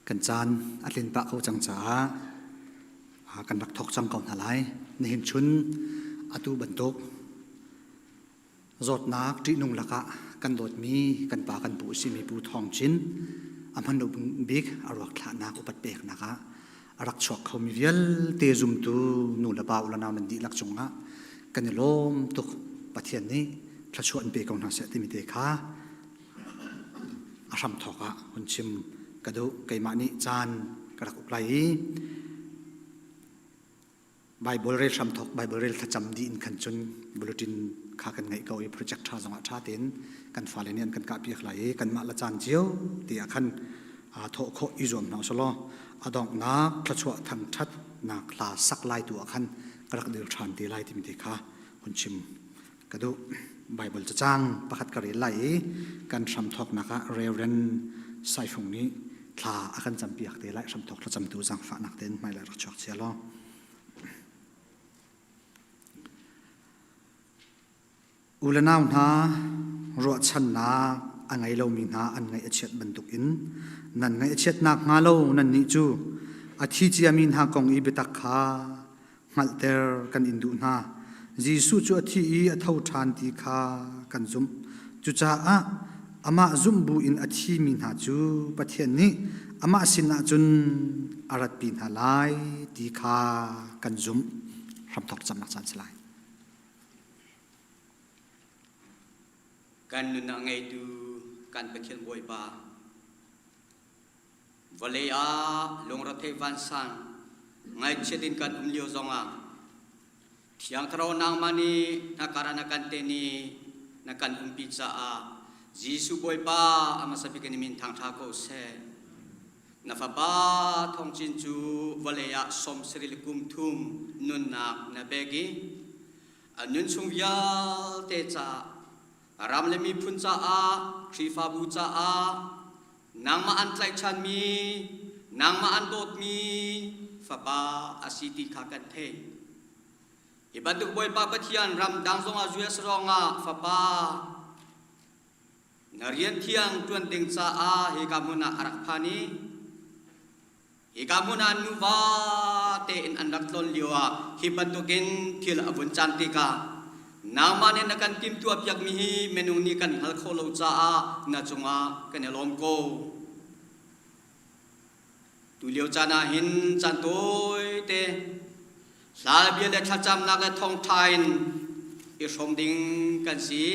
Kan caan a tlin pah ko cang caah kan rak thawk cang ko hna lai. Nihin chun atu bantuk zawtnak ṭihnung lakah kan dawtmi kan pa kan pu a simi Pu Thawng Cin a hman bik a ruak thlahnak upat peknak ah a rak chuak khomi vialte zumtu nu le pa u le nau nan dihlak cungah kan i lawm tuk. Pathian nih thluachuah in pe ko hna seh timi te kha a hramthawk ah hun chim ka duh. Keimah nih caan ka rak uk lai i Bible rel hramthawk Bible rel thlacam dih in khan cun bulletin kha kan ngeih ko i project ṭha zongah ṭha tein kan fale nih an kan kahpiak lai i kanmah la caan cio ti ah khan thawh khawh i zuam hna usalaw a donghnak thluachuah thangṭhatnak hla sak lai tu ah khan ka rak dil ṭhan te lai timi te kha hun chim ka duh. Bible cacang pakhat ka rel lai i kan hramthawknak ah Reverend Saifung nih thla a kan campiak te lai. Hramthawk thlacamtu zaangfahnak tein hmailei rak chuak cia law. U le nau hna, ruahchannak a ngei lomi hna an ngaih a chiat bantukin nan ngaih a chiat nakhnga lo nannih cu a thi ciami hna kong i biatak kha hngalhter kan in duh hna. Jesuh cu a thi i a tho ṭhan ti kha kan zumh. Cucaah amah zumh bu in a thimi hna cu Pathian nih amah sinah cun a ratpi hna lai ti kha kan zumh. Hramthawk camnak caan si lai. Kan nunnak ngeitu kan Pathian Bawipa, Vawlei ah lungrethei vansang ngaihchiat in kan um lio zongah Thiang Thlarau nangmah nih na kar ah na kan ten i na kan umpi caah Jesuh Bawipa a hmasa bik in min thangṭha ko seh. Na fapa Thawng Cin cu vawlei ah som sarih le kum thum nunnak na pek i a nun chung vialte caah ram le miphun caah Khrihfabu caah nangmah an tlaihchanmi, nangmah an dawtmi fapa a si ti kha kan theih. Hi bantuk Bawipa Pathian ramdang zongah US zongah fapa na rian thiang ṭuan ding caah hika hmun ah a rak phan i hika hmun ah nuva tein an rak tlawn lio ah hi bantukin thil a vun caan tikah nangmah nih na kan timhtuahpiakmi hi minung nih kan hngal khawh lo caah na cungah kan i lawm ko. Tu lio caan ah hin caan tawite hla bia le thlacamnak le thawngṭha in i hrawm ding kan si.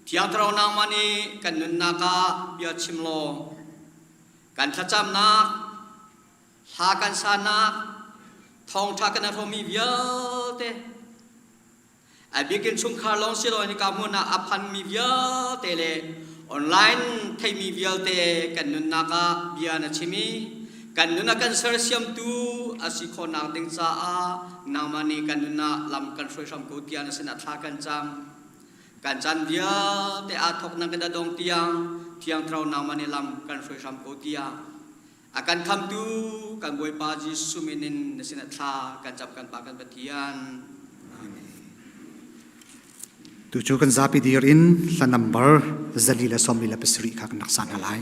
Thiang Thlarau nangmah nih kan nunnak ah bia chim law kan thlacamnak hla kan sanak thawngṭha kan i hrawmmi vialte a bikin chungkhar lawng si loin hika hmun ah a phanmi vialte le online theimi vialte kan nunnak ah bia na chim i kan nun a kan sersiamtu a si khawhnak ding caah nangmah nih kan nun ah lam kan hruai hram ko tiah na sinah thla kan cam. Kan caan vialte aa thawknak in a dong tiang Thiang Thlarau nangmah nih lam kan hruai hram ko tiah a kan khamtu kan Bawipa Jesuh min in na sinah thla kan cam kan Pa kan Pathian. Tu cu kan zapi dir in hla number 427 kha kan rak sa hna lai.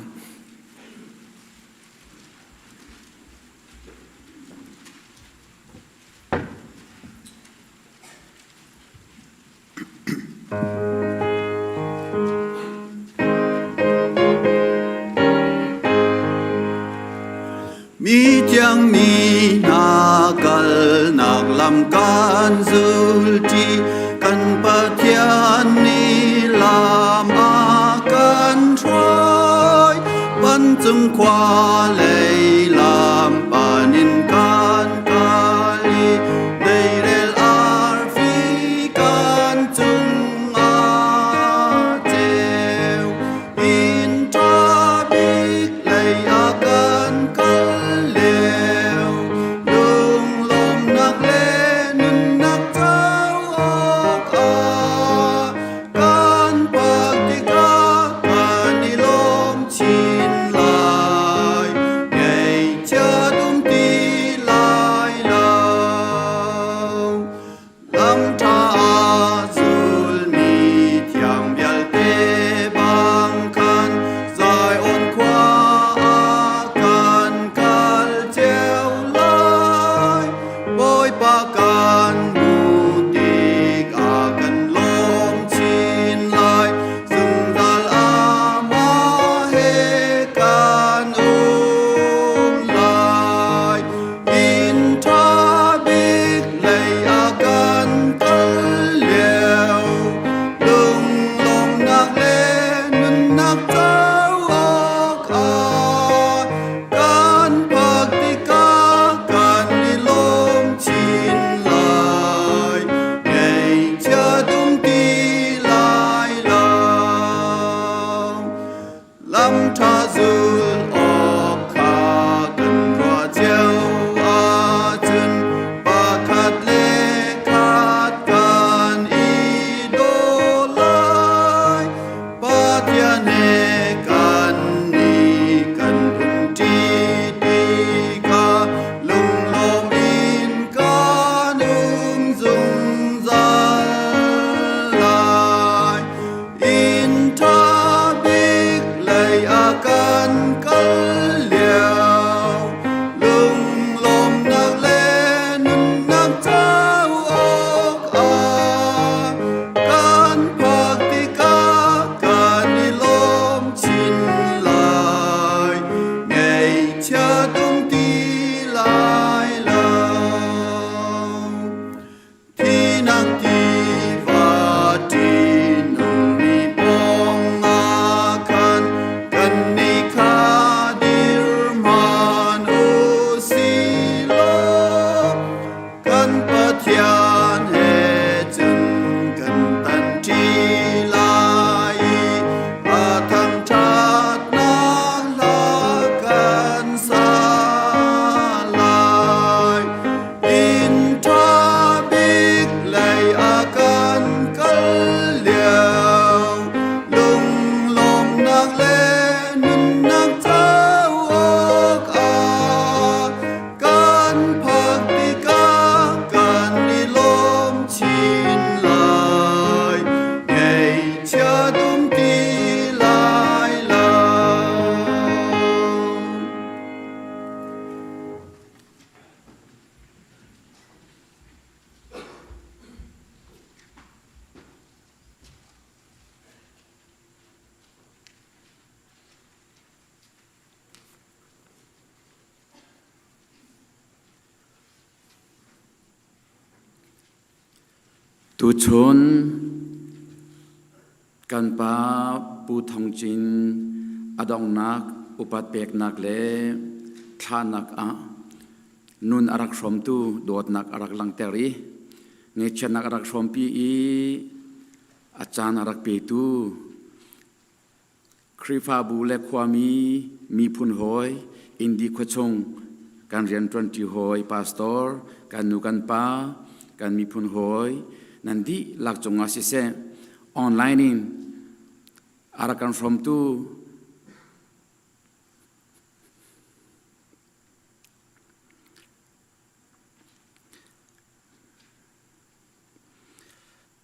Mi thiang mi hna kalnak lam kan zulṭi, kan Pathian nih lam a kan hruai. Vancung khua lei lam pan in kan kal i deirel arfi kan cungah ceu. Inn ṭha bik lei ah kan kal lio. Lunglawmhnak le nunnak co awkah kan pak tikah kan i lawm chin lai. Tuchun kan pa Pu Thong Cin a donghnak upat peknak le thlahnak ah nun a rak hrawmtu dawtnak a rak langhter i ngaihchiatnak a rak hrawmpi i a caan a rak petu Khrihfabu le khuami miphun hawi Indi khuachung kan rianṭuanṭi hawi pastor kan nu kan pa kan miphun hawi nan dihlak cungah siseh online in a rak kan hrawmtu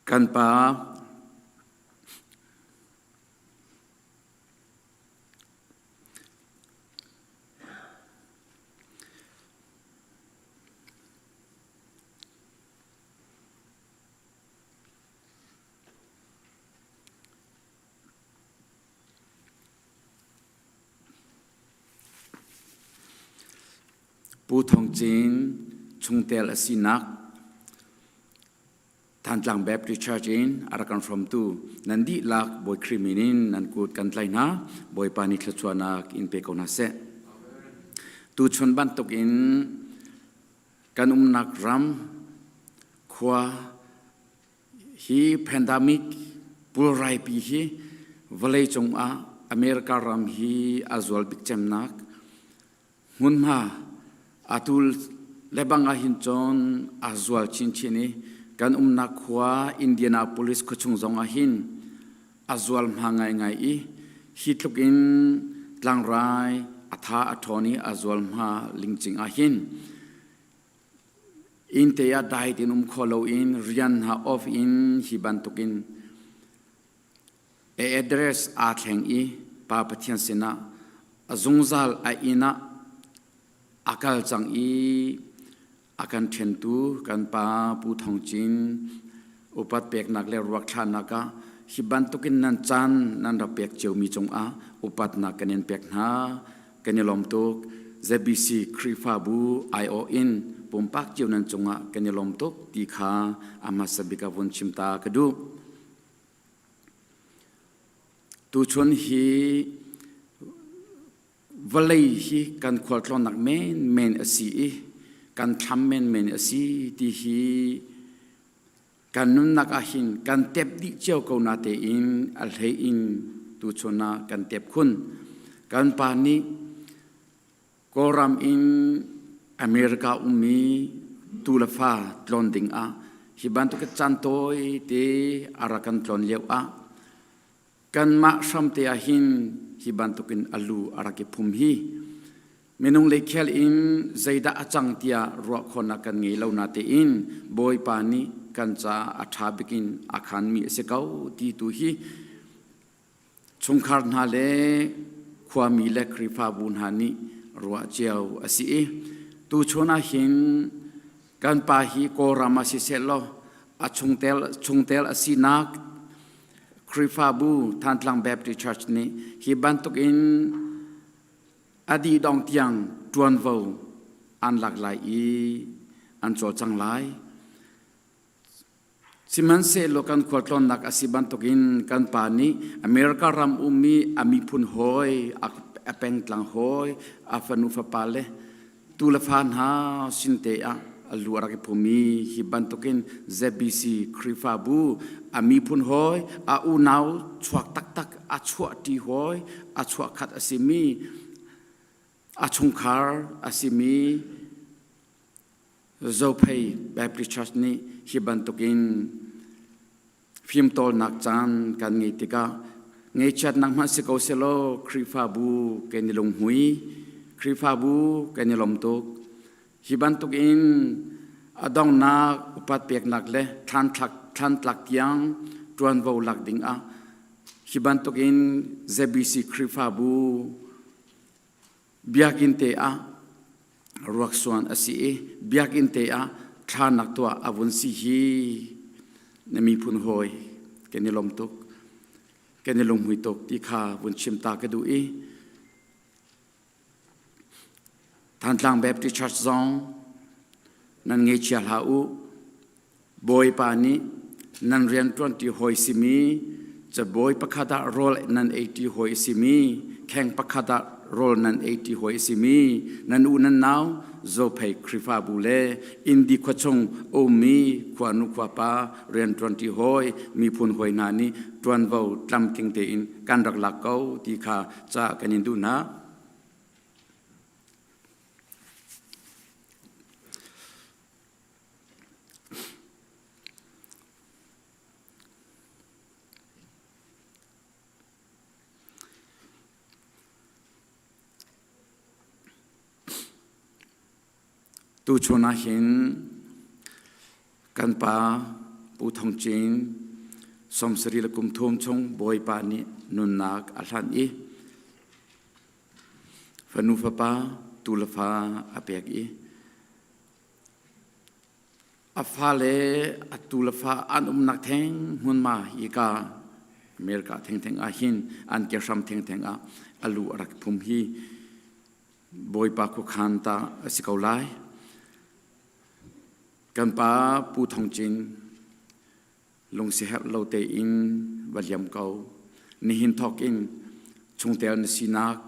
Kan pa Pu Thawng Cin chungtel a sinak Thantlang Baptist Church in a rak kan hrawmtu nan dihlak Bawi Khrih min in nan kut kan tlai hna. Bawipa nih thluachuahnak in pe ko hna seh. Tuchun bantuk in kan umnak ram khua hi pandemic pulraipi hi vawlei cungah America ram hi a zual bik cemnak hmunhma atu lebang ah hin cun a zual chinchin i kan umnak khua Indianapolis khuachung zong ah hin a zual hma ngaingai i hi tluk in tlangrai a tha a ṭhawn i a zual hma lingcing ah hin Innte ah dai tein um kho loin rian hna off in hi bantukin a address aa thleng i Pa Pathian sinah a zungzal a inn ah a kal cang i a kan ṭhentu kan pa Pu Thawng Cin upat peknak le ruak thlahnak ah hi bantukin nan caan nan rak pek ciomi cungah upatnak kan in pek hna. Kan i lawm tuk. ZBC Khrihfabu aiawh in pumpak cio nan cungah kan i lawm tuk ti kha a hmasa bik ah vun chim ta ka duh. Tuchun hi vawlei hi kan khualtlawnnak menmen a si i kan thlam menmen a si ti hi Kan nunnak ah hin kan tep dih cio ko na tein a hlei in tuchun ah kan tep khun. Kan pa nih Kawlram in America ummi tu le fa tlawn ding ah hi bantuk caan tawi te a rak kan tlawn lio ah kanmah hramte ah hin hi bantukin a lu a rak i phum hi minung lei khel in zeidah a cang tiah ruah khawhnak kan ngei lo na tein Bawipa nih kan caah a ṭha bikin a khanmi a si ko ti tu hi chungkhar hna le khuami le Khrihfabu hna nih ruah cio a si i tuchun ah hin kan pa hi Kawlram ah siseh law a chungtel chungtel a sinak Khrihfabu Thantlang Baptist Church nih hi bantuk in a dihdong tiang ṭuanvo an lak lai i an cawlcang lai. Sihmanhsehlaw kan khualtlawnnak a si bantukin kan pa nih America ram ummi a miphun hawi, a pengtlang hawi, a fanu fapa le tu le fa hna sin te ah a lu a rak i phumi hi bantukin ZBC Khrihfabu a miphun hawi a unau chuak taktak a chuahṭi hawi a chuahkhat a simi a chungkhar a simi Zophei Baptist Church nih hi bantukin Fimtawlnak caan kan ngeih tikah ngaihchiatnak hmanh si ko selaw Khrihfabu kan i lunghmui, Khrihfabu kan i lawm tuk. Hi bantuk in a donghnak upat peknak le thlantlak thlantlak tiang ṭuanvo lak ding ah hi bantuk in ZBC Khrihfabu biakinn te ah ruaksuan a si i biakinn te ah thlanak tuah a vun si hi na miphun hawi kan i lawm tuk kan i lunghmui tuk ti kha vun chim ta ka duh i Thantlang Baptist Church zong nan ngeichia hlah u Bawipa nih Nan rianṭuanṭi hawi simi, cabawi pakhat ah rawl nan eiṭi hawi simi, kheng pakhat ah rawl nan eiṭi hawi simi, nan u nan nau Zophei Khrihfabu le Indi khuachung ummi khuanu khuapa rianṭuanṭi hawi miphun hawi hna nih ṭuanvo tlamtling tein kan rak lak ko ti kha ca kan in duh hna. Tuchun ah hin kan pa Pu Thong Cin 70 le kum thum chung Bawipa nih nunnak a hlanh i fanu fapa tu le fa a pek i a fale a tu le fa an umnak theng hmunhma hika America thengtheng ah hin an kehram thengtheng ah a lu a rak phum hi Bawipa khuakhan ta a si ko lai. Kan pa Pu Thong Cin lungsiherh lo tein va liam ko. Nihin thawk in chungtel na sinak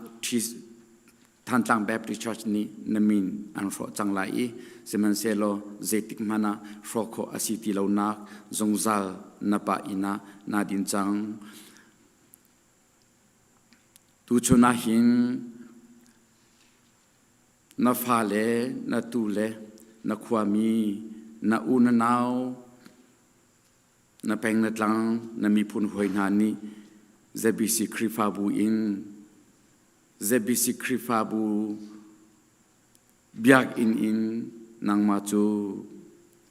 Thantlang Baptist Church nih na min an hrawh cang lai i sihmanhsehlaw zeitik hmanh ah hrawh khawh a si ti lonak zungzal na pa inn ah naa din cang. Tuchun ah hin na fale, na tule, na khuami, na u na nau, na peng na tlang, na miphun hawi hna nih ZBC Khrihfabu in ZBC Khrihfabu biakinn in nangmah cu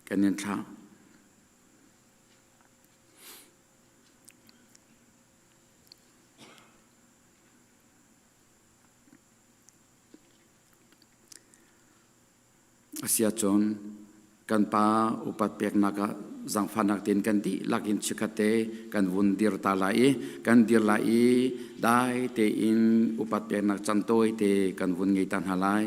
kan in thlah. Asiahcun kan pa upat peknak ah zaangfahnak tein kan dihlak in chikkhat te kan vun dir ta lai i kan dir lai i dai tein upat peknak caan tawi te kan vun ngei ta hna lai.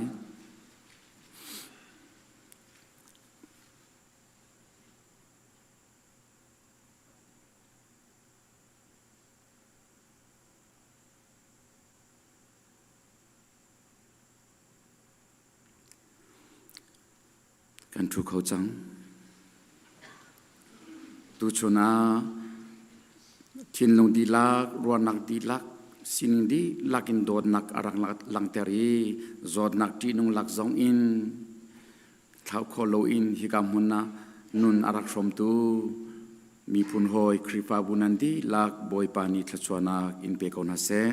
Kan ṭhu kho cang. Tuchun ah thinlung dihlak, ruahnak dihlak, sining dihlak in dawtnak a rak langhter i zawtnak ṭihnung lak zong in thlauh khawh loin hika hmun ah nun a rak hrawmtu miphun hawi Khrihfabu nan dihlak Bawipa nih thluachuahnak in pe ko hna seh.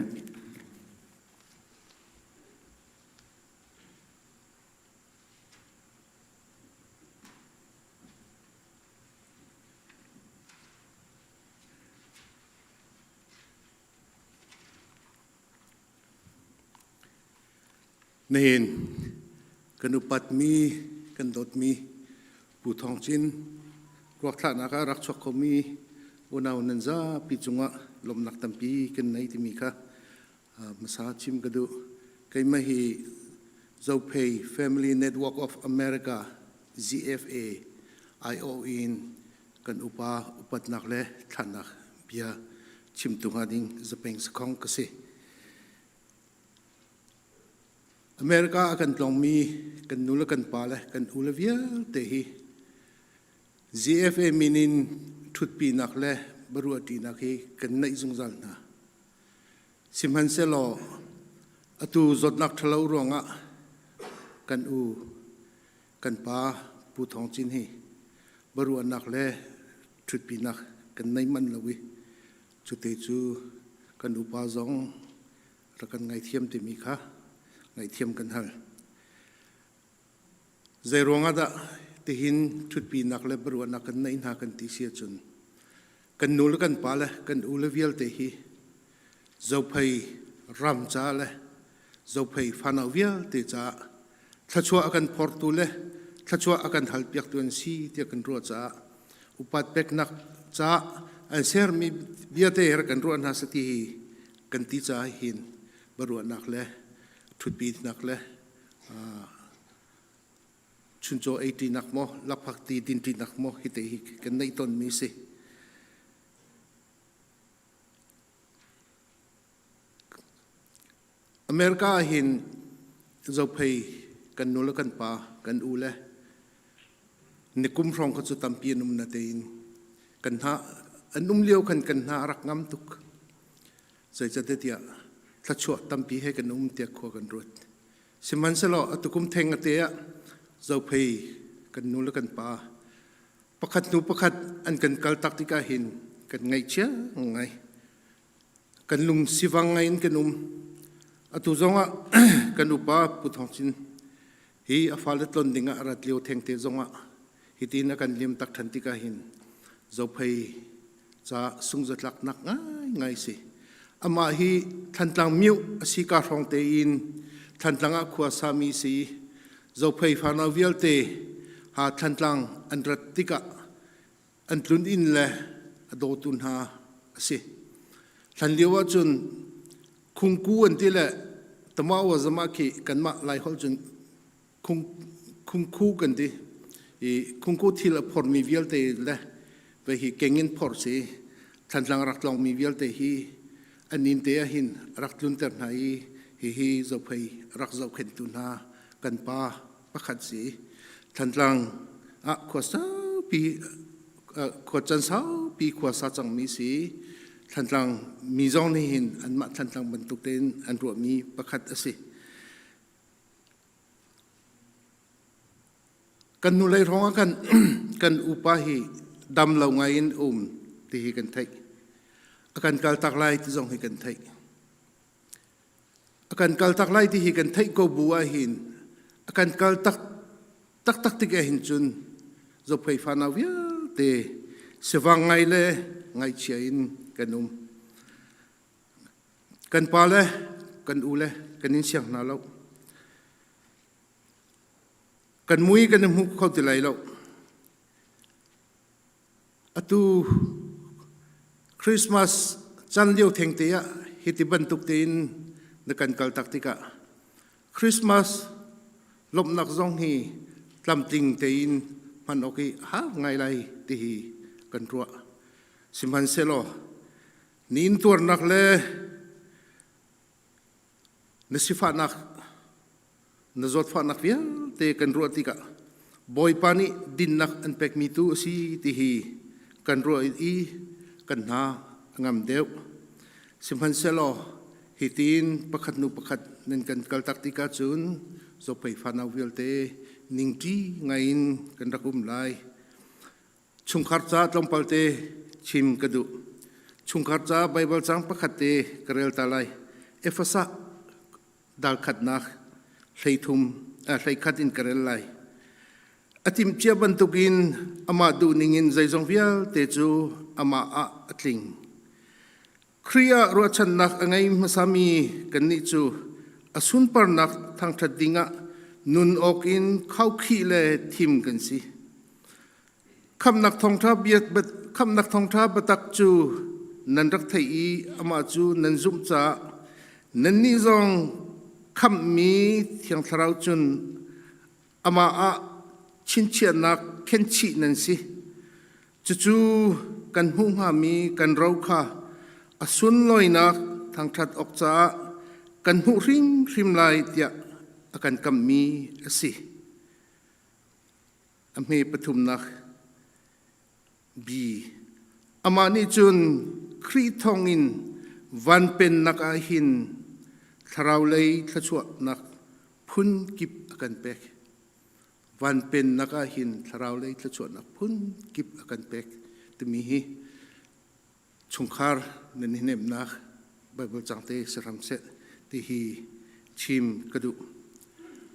Nihin kan upatmi, kan dawtmi Pu Thawng Cin ruakthlahnak ah rak chuak khomi unau nan zapi cungah lawmhnak tampi kan nei timi kha hmasa chim ka duh. Keimah hi Zophei Family Network of America ZFA IO in kan upa upatnak le thlannak bia chimtu hnga ding zapeng sakhong ka si. America a kan tlawngmi kan nu le kan pa le kan u le vialte hi GFA min in ṭhutpinak le baruahṭinak hi kan neih zungzal hna. Sihmanhsehlaw atu zawtnak ṭhalo ruangah kan u kan pa Pu Thawng Cin hi baruahnak le ṭhutpinak kan nei manh lo i cute cu kan upa zong rak kan ngaithiam timi kha ngaihthiam kan hal. Zei ruangah dah tihin ṭhutpinak le biaruahnak kan neih hna kan ti si ahcun kan nu le kan pa le kan u le vialte hi Zophei ram ca le Zophei fanau vialte caah thluachuah a kan phortu le thluachuah a kan halpiaktu an si tiah kan ruah caah upat peknak caah an sermi vialte rak kan ruah hna sati hi kan ti caah hin biaruahnak le ṭhutpinak le chuncaw eiṭinak maw lakphakti dinṭinak maw hi te hi kan neih tawnmi si. America ah hin Zophei kan nu le kan pa kan u le nikum hrawng kha cu tampi an um na tein kan hna an um lio khan kan hna a rak ngam tuk. Zeicahtiah thluachuah tampi he kan um tiah khua kan ruat. Sihmanhsehlaw atukum theng ate ah Zophei kan nu le kan pa pakhat hnu pakhat an kan kal tak tikah hin kan ngaihchia ngai. Kan lung sivang ngai in kan um. Atu zongah kan upa Pu Thawng Cin hi a fale tlon dingah a rat lio thengte zongah hitin a kan liam tak ṭhan tikah hin Zophei ca sungzatlaknak ngaingai si. Amah hi Thantlang myu a si ka hrawng tein Thantlang ah khua sami si. Zophei fanau vialte ha Thantlang an rat tikah an tlun inn le a dawtu hna a si. Hlan lio ahcun khungku an ti le tamawa zama khi kanmah Laiholh cun khung khungkhu kan ti. I khungku thil a phormi vialte le ve hi keng in phor si. Thantlang rak tlawngmi vialte hi an inn te ah hin rak tlunter hna i hihi zophei rak zohkhenhtu hna kan pa pakhat si. Thantlang ah khua saupi khua can saupi khua sa cangmi si. Thantlang mi zong nih hin anmah Thantlang bantuk tein an ruahmi pakhat a si. Kan hnulei hrawng ah khan kan upa hi dam lo ngai in um ti hi kan theih. A kan kaltak lai ti zong hi kan theih. A kan kaltak lai ti hi kan theih ko bu ah hin a kan kaltak taktak tik ah hin cun zophei fanau vialte sivang ngai le ngaihchia in kan um. Kan pa le kan u le kan in siang hna lo. Kan mui kan i hmu kho ti lai lo. Atu Christmas can lio thengte ah hiti bantuk tein na kan kal tak tikah Christmas lawmhnak zong hi tlamtling tein hman awk hi har ngai lai ti hi kan ruah. Sihmanhsehlaw ni intuarnak le Na sifahnak, na zawtfahnak vialte kan ruah tikah Bawipa nih dinnak an pekmi tu a si ti hi kan ruah i kan hna a ngam deuh. Sihmanhsehlaw hitin pakhat hnu pakhat nan kan kaltak tikah cun zophei fanau vialte ningṭi ngai in kan rak um lai. Chungkhar ca tlawmpal te chim ka duh. Chungkhar ca Baibal cang pakhat te ka rel ta lai. Efasa dal khatnak hleithum hleikhat in ka rel lai. A timhcia bantukin amah duh ningin zeizong vialte cu amah ah a tling. Khrih ah ruahchannak a ngei hmasami kannih cu a sunparnak thangṭhat dingah nun awkin khaukhih le thim kan si. Khamhnak thawngṭha khamhnak thawngṭha biatak cu nan rak theih i amah cu nan zumh caah nannih zong khamhmi Thiang Thlarau cun amah ah chinchiahnak khenchih nan si. Cucu kan hmuh hngami kan ro kha a sunlawinak thangṭhat awk caah kan hmuh hrimhrim lai tiah a kan kamhmi a si. A hme pathumnak B. Amah nih cun Khrih thawngin van pennak ah hin thlarau lei thluachuahnak phun kip a kan pek. Van pennak ah hin thlarau lei thluachuahnak phun kip a kan pek timi hi chungkhar nan i hnemhnak Baibal cangte si hram seh ti hi chim ka duh.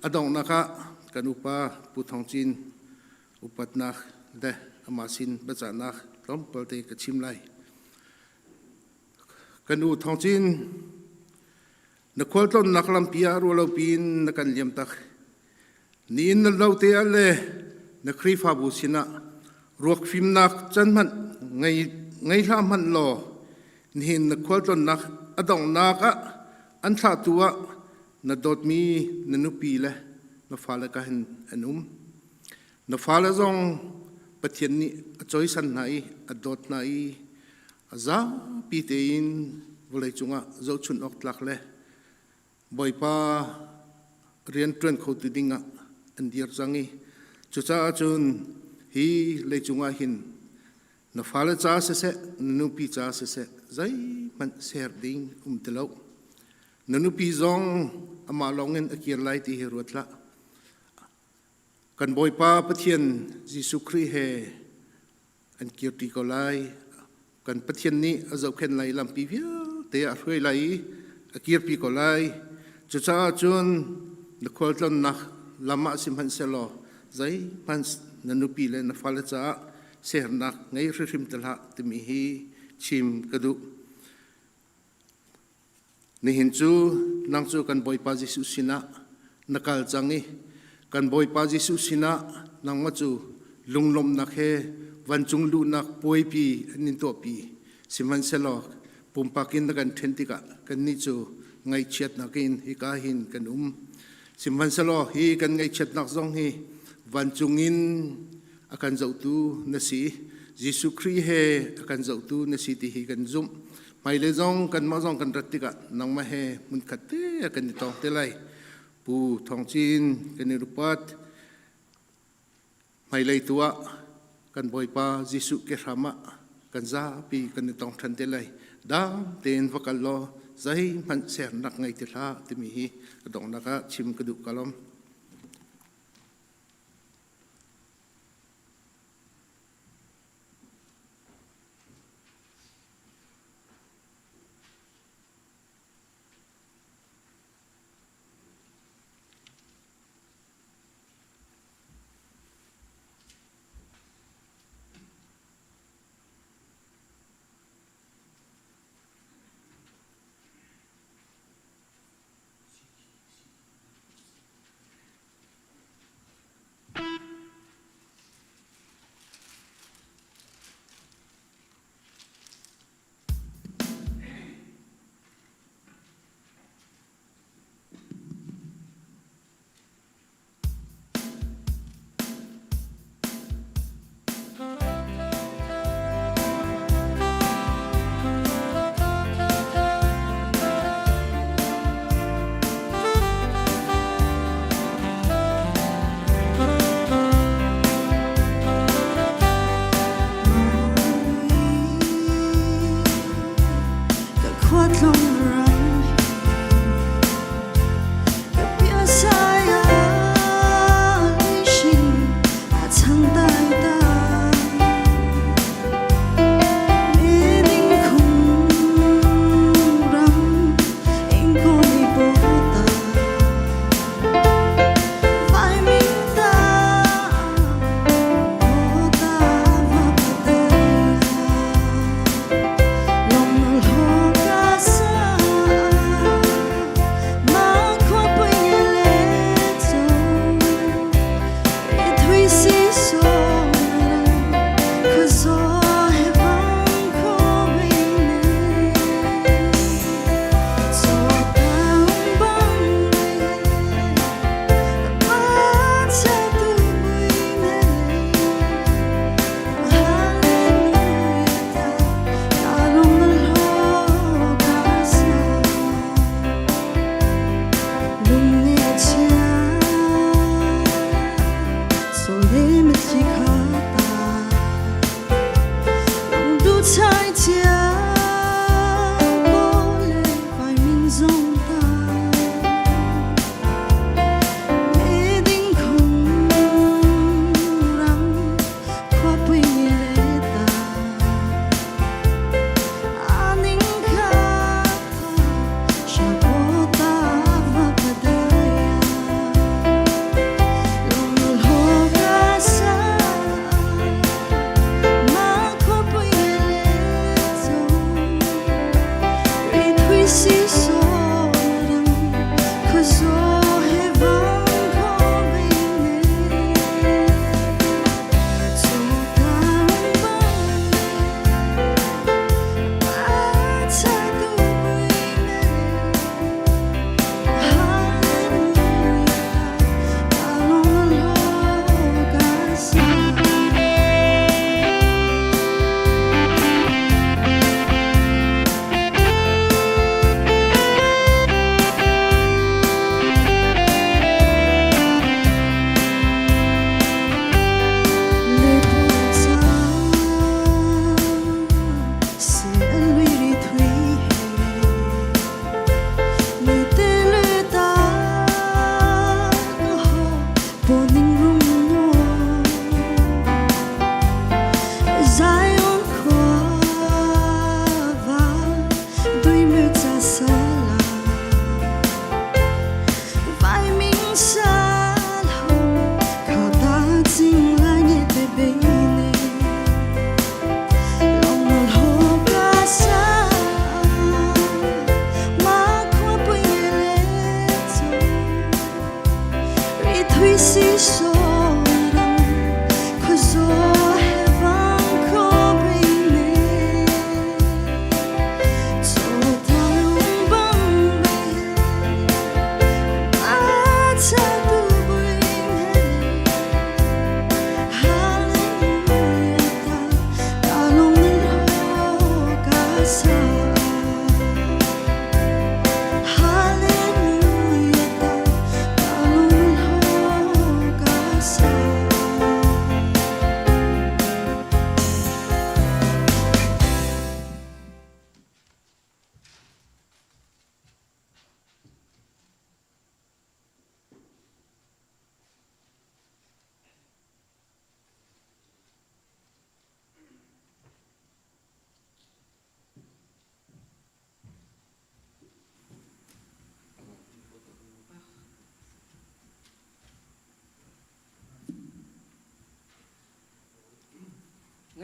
A donghnak ah kan upa Pu Thawng Cin upatnak le amah sin biacahnak tlawmpal te ka chim lai. Kan u Thawng Cin, na khualtlawnnak lampi ah ruahlopi in na kan liam tak. Nihin na lo te ah le na Khrihfabu sinah ruak fimnak can hmanh ngei, ngei hlah hmanh law nihin na khualtlawnnak a donghnak ah an thlahtu ah na dawtmi na nupi le na fale ka hin an um. Na fale zong Pathian nih a cawisan hna i a dawt hna i a zapi tein vawlei cungah zohchunh awk tlak le Bawipa rianṭuan khotu dingah an dir cang i cucaah cun hi leicung ah hin na fale ca siseh, na nupi ca siseh, zeihmanh ser ding um ti lo. Na nupi zong amah lawngin a kir lai ti hi ruat hlah. Kan Bawipa Pathian Jesuh Khrih he an kirṭi ko lai. Kan Pathian nih a zohkhenh lai lampi vialte a hruai lai i a kirpi ko lai. Cucaah cun na khualtlonnak lam ah sihmanhsehlaw zeihmanh na nupi le na fale caah sernak ngei hrimhrim ti hlah timi hi chim ka duh. Nihin cu nang cu kan Bawipa Jesuh sinah na kal cang i kan Bawipa Jesuh sinah nangmah cu lunglawmhnak he vancung luhnak puaipi an in tuahpi. Sihmanhsehlaw pumpak in na kan ṭhen tikah kannih cu ngaihchiatnak in hika hin kan um. Sihmanhsehlaw hi kan ngaihchiatnak zong hi vancung in a kan zohtu na si. Jesuh Khrih he a kan zohtu na si ti hi kan zumh. Hmailei zong kanmah zong kan rat tikah nangmah he hmunkhat te kan i tong te lai. Pu Thawng Cin kan i rupat. Hmailei tu ah kan Bawipa Jesuh ke hram ah kan zapi kan i tong ṭhan te lai. Dam tein va kal law zeihmanh sernak ngei ti hlah timi hi a donghnak ah chim ka duh ka lawm. Ka khuatlung ram ka piasai shin a chang dai ta Mening khung ram ing ko ni bo ta Vai min ta bo ta va ta Long ho ka sa ma khua pui nge le zo Thui si so khua zo he vang kho ving ne Zo tang bang pa cha tu mui ne Hallelujah ta long lo ka sa Lung ne chia so le me chi kha ta Long du chai chia bo le vai min zong ta Mê ding khung ram khua pui ni le ta Aning kha sha po ta va padaya Long ho ka sa ma khua pui le zo Ri thui si so rang khua zo he vang kho ving ne Zo tang bang pa cha tu mui ne Hallelujah ta long lo ka sa.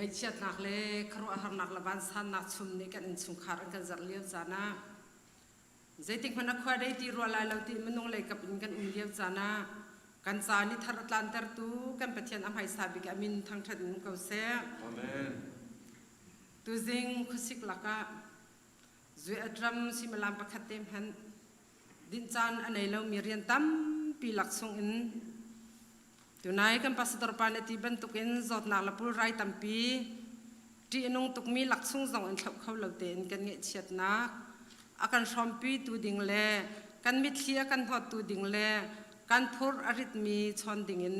Ngaihchiatnak le khuaruahharnak le vansannak chum nih kan innchungkhar an kan zarh lio caan ah zeitik hmanh a khua dei ti rua lai lo ti minung lei kap in kan um lio caan ah kan ca ni thar a tlantertu kan Pathian a hmaisa bik a min thangṭhat in um ko seh. Amen. Tuzing khuasik lakah Zuetram suimilam pakhat te hmanh dinh caan a nei lomi rian tampi lak chungin tunai kan pastor pa nih ti bantukin zawtnak le pulrai tampi ṭih a nung tukmi lak chung zong in thlauh kho lo tein kan ngaihchiatnak a kan hrawmpi tu ding le kan mitthli a kan hnawttu ding le kan phur a ritmi chawn dingin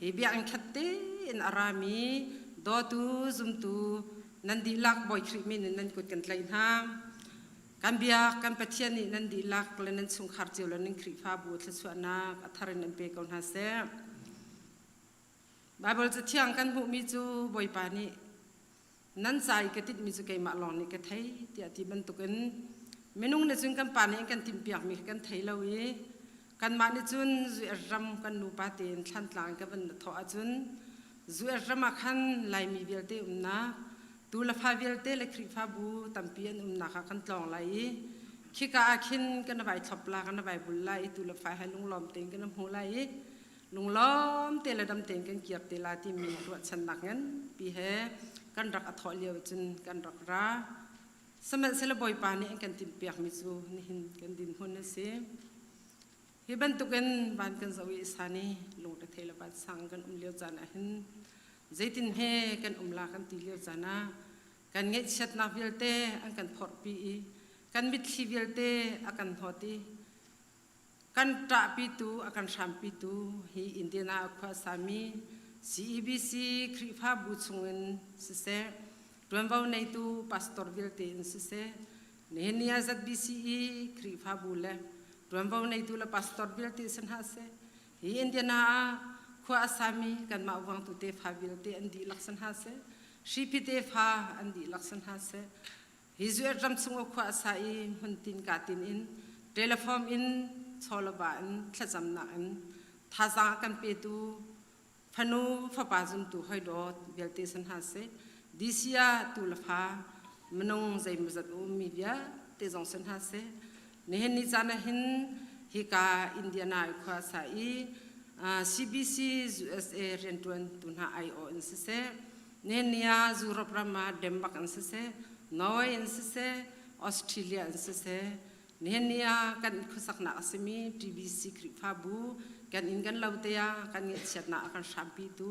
hi biakinn khat tein a rami dawtu zumtu nan dihlak Bawi Khrih min in nan kut kan tlaih hna. Kan biak kan Pathian nih nan dihlak le nan chungkhar cio le nan Khrihfabu thluachuahnak a thar in an pe ko hna seh. Baibal cathiang kan hmuhmi cu Bawipa nih nan ca i ka tinhmi cu keimah lawng nih ka thei tiah ti bantukin minung nih cun kan pa nih an kan timhpiakmi kha kan thei lo i kanmah nih cun zuer ram kan nupa tein thlantlang in ka van thawh ahcun zuer ram ah khan Laimi vialte umnak tu le fa vialte le Khrihfabu tampi an umnak ah kan tlawng lai i khika ah khin kan vai thlop la kan vai bul lai i tu le fa he lunglawm tein kan hmu lai i lunglawm te le dam tein kan kir te la timi ruahchannak nganpi he kan rak a thawh lio cun kan rak ra. Sihmanhsehlaw Bawipa nih an kan timhpiakmi cu nihin kan dinhmun a si. Hi bantukin van kan zoh i sani lungrethei le vansang kan um lio caan ah hin zeitin he kan um la kan ti lio caan ah kan ngaihchiatnak vialte an kan phorhpi i kan mitthli vialte a kan hnawt i kan ṭahpitu a kan hrampitu hi Indiana khua sami CEBC Khrihfabu chungin siseh ṭuanvo neitu pastor vialte in siseh nihin ni ah ZBCE Khrihfabu le ṭuanvo neitu le pastor vialte si hna seh hi Indiana ah khua a sami kanmah vuangtu tefa vialte an dihlak si hna seh hripi tefa an dihlak si hna seh Hi zuet ram chung khua a sa i hmuntin ka tin in telephone in chawlava in thlacamnak in thazaang a kan petu fanu fapa zumtu hoi dawt vialte san hna seh DC ah tu le fa minung zeimawzat a ummi vialte zong san hna seh nihin ni caan ah hin hika Indiana i khua sa i CBC USA riantuan tu hna aiawh in siseh Nenia Europe ram ah Denmark an siseh, Norway an siseh, Australia an siseh, nihin ni ah kan khuasaknak a simi TBC Khrihfabu kan inn kan lo te ah kan ngaihchiatnak a kan hrampitu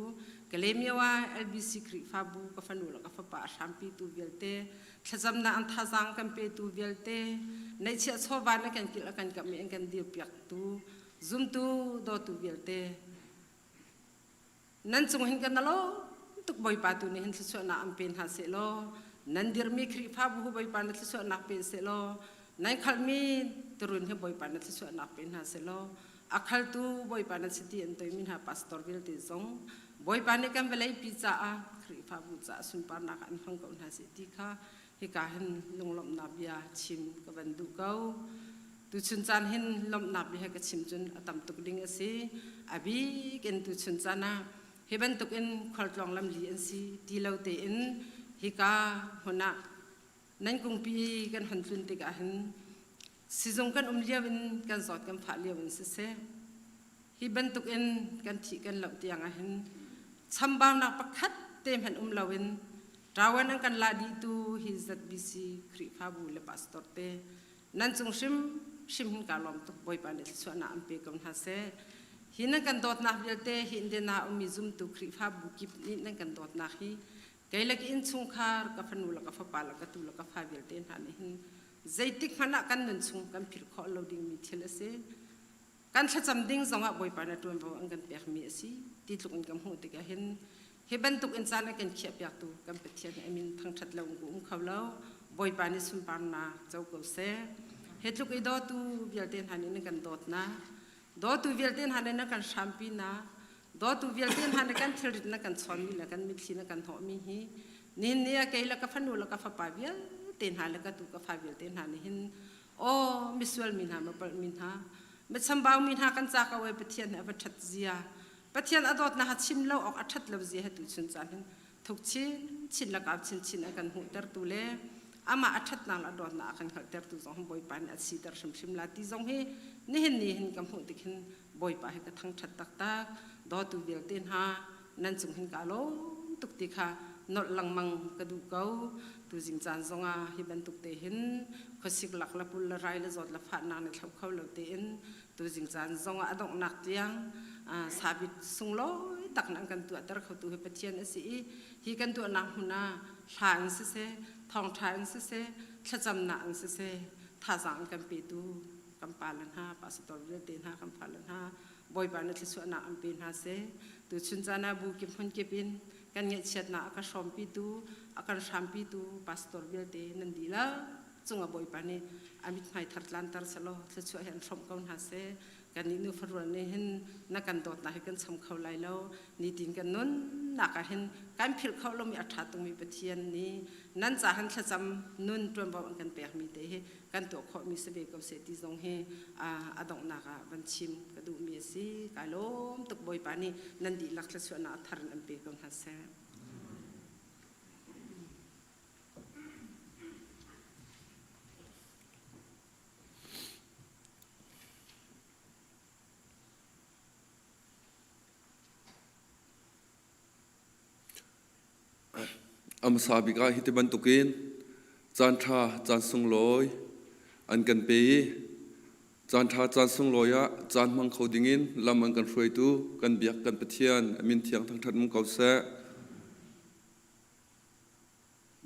Kalemyo ah LBC Khrihfabu ka fanu le ka fapa a hrampitu vialte thlacamnak an thazaang kan petu vialte neihchiah chawva na kan kilh a kan kamh i an kan dirpiaktu zumtu dawtu vialte Nan cung hin kan lawm tuk Bawipa tu nih hin thluachuahnak an pe hna seh law nan dirhmi Khrihfabu hu Bawipa na thluachuahnak pe seh law nan khalhmi turun hi Bawipa na thluachuahnak pe hna seh law a khaltu Bawipa na chiti an toimi hna pastor vialte zong Bawipa nih kan vawlei pi caah Khrihfabu caah sunparnak an hmang ko hna seh ti kha hika hin lunglawmhnak bia chim ka van duh ko. Tuchun caan hin lawmhnak bia ka chim cun a tam tuk ding a si. A bik in tuchun caan ah hi bantuk in khualtlawng lamli an si ti lo tein hika hmun ah nan kungpi kan hon tlun tikah hin sizung kan um lio in kan zawt kan fah lio in siseh hi bantuk in kan thih kan loh tiang ah hin chambaunak pakhat te hmanh um loin ṭawan an kan la dihtu hi ZBC Khrihfabu le pastor te nan cung hrim hrim hin ka lawm tuk Bawipa nih thluachuahnak an pe ko hna seh hi nan kan dawtnak vialte hi Indiana ummi zumtu Khrihfabu kip nih nan kan dawtnak hi kei le ka innchungkhar ka fanu le ka fapa le ka tu le ka fa vialte hna nih hin zeitik hmanh ah kan nun chung kan philh khawh lo dingmi thil a si kan thlacam ding zongah Bawipa na ṭuanvo an kan pekmi a si ti tluk in ka hmuh tikah hin hi bantuk in caan a kan khiahpiaktu kan Pathian hi a min thangṭhat lo in um kho lo Bawipa nih sunparnak co ko seh hi tluk i dawtu vialte hna nih nan kan dawtnak dawtu vialte hna nih nan kan hrampinak dawtu vialte hna nih kan thilrit na kan chawnmi le kan mitthli na kan hnawhmi hi nihin ni ah kei le ka fanu le ka fapa vialte hna le ka tu ka fa vialte hna nih hin Aw misual mi hna mapalh mi hna machambau mi hna kan ca ko e Pathian he a va ṭhat zia Pathian a dawtnak ha chim lo awk a ṭhat lo zia he tu chun caan hin thuk chin. chin le kau chinchin a kan hmuhtertu le amah a ṭhatnak le a dawtnak a kan hngalhtertu zong hi Bawipa nih a siter hrimhrim la ti zong hi nihin ni hin ka hmuh tik hin Bawipa hi ka thangṭhat taktak. Dawtu vialte hna nan cung hin kaa lawm tuk ti kha nolh lengmang ka duh ko. Tuzing caan zongah hi bantuk te hin khuasik lak le pul le rai le zawt le fahnak nih thlo kho lo tein tuzing caan zongah a donghnak tiang sabit sunglawi tak nan kan tuahter khotu hi Pathian a si i hi kan tuahnak hmun ah hla in siseh thawngṭha in siseh thlacamnak in siseh thazaang an kan petu kan pale hna pastor vialte hna kan fale hna Bawipa na thluachuahnak an pe hna seh. Tuchun caan ah bu kip hmun kip in kan ngaihchiatnak a ka hrawmpitu, a kan hrampitu pastor vialte nan dihlak cungah Bawipa nih a mithmai thar tlanter selaw thluachuah hi an hrawmh ko hna seh. Kannih nu farual nih hin na kan dawtnak hi kan cham kho lai lo. Nitin kan nunnak ah hin kan philh kho lomi a ṭha tungmi Pathian nih nan ca han thlacam nun ṭuanvo an kan pekmi te hi kan tuah khawhmi si ve ko seh ti zong hi a donghnak ah van chim ka duhmi a si. Kai lawm tuk Bawipa nih nan dihlak thluachuahnak a thar in an pe ko hna seh. A hmasa bik ah hiti bantukin caanṭha caan sunglawi an kan pe i caanṭha caan sunglawi ah caan hmang kho dingin lam an kan hruaitu kan biak kan Pathian a min thiang thangṭhat um ko seh.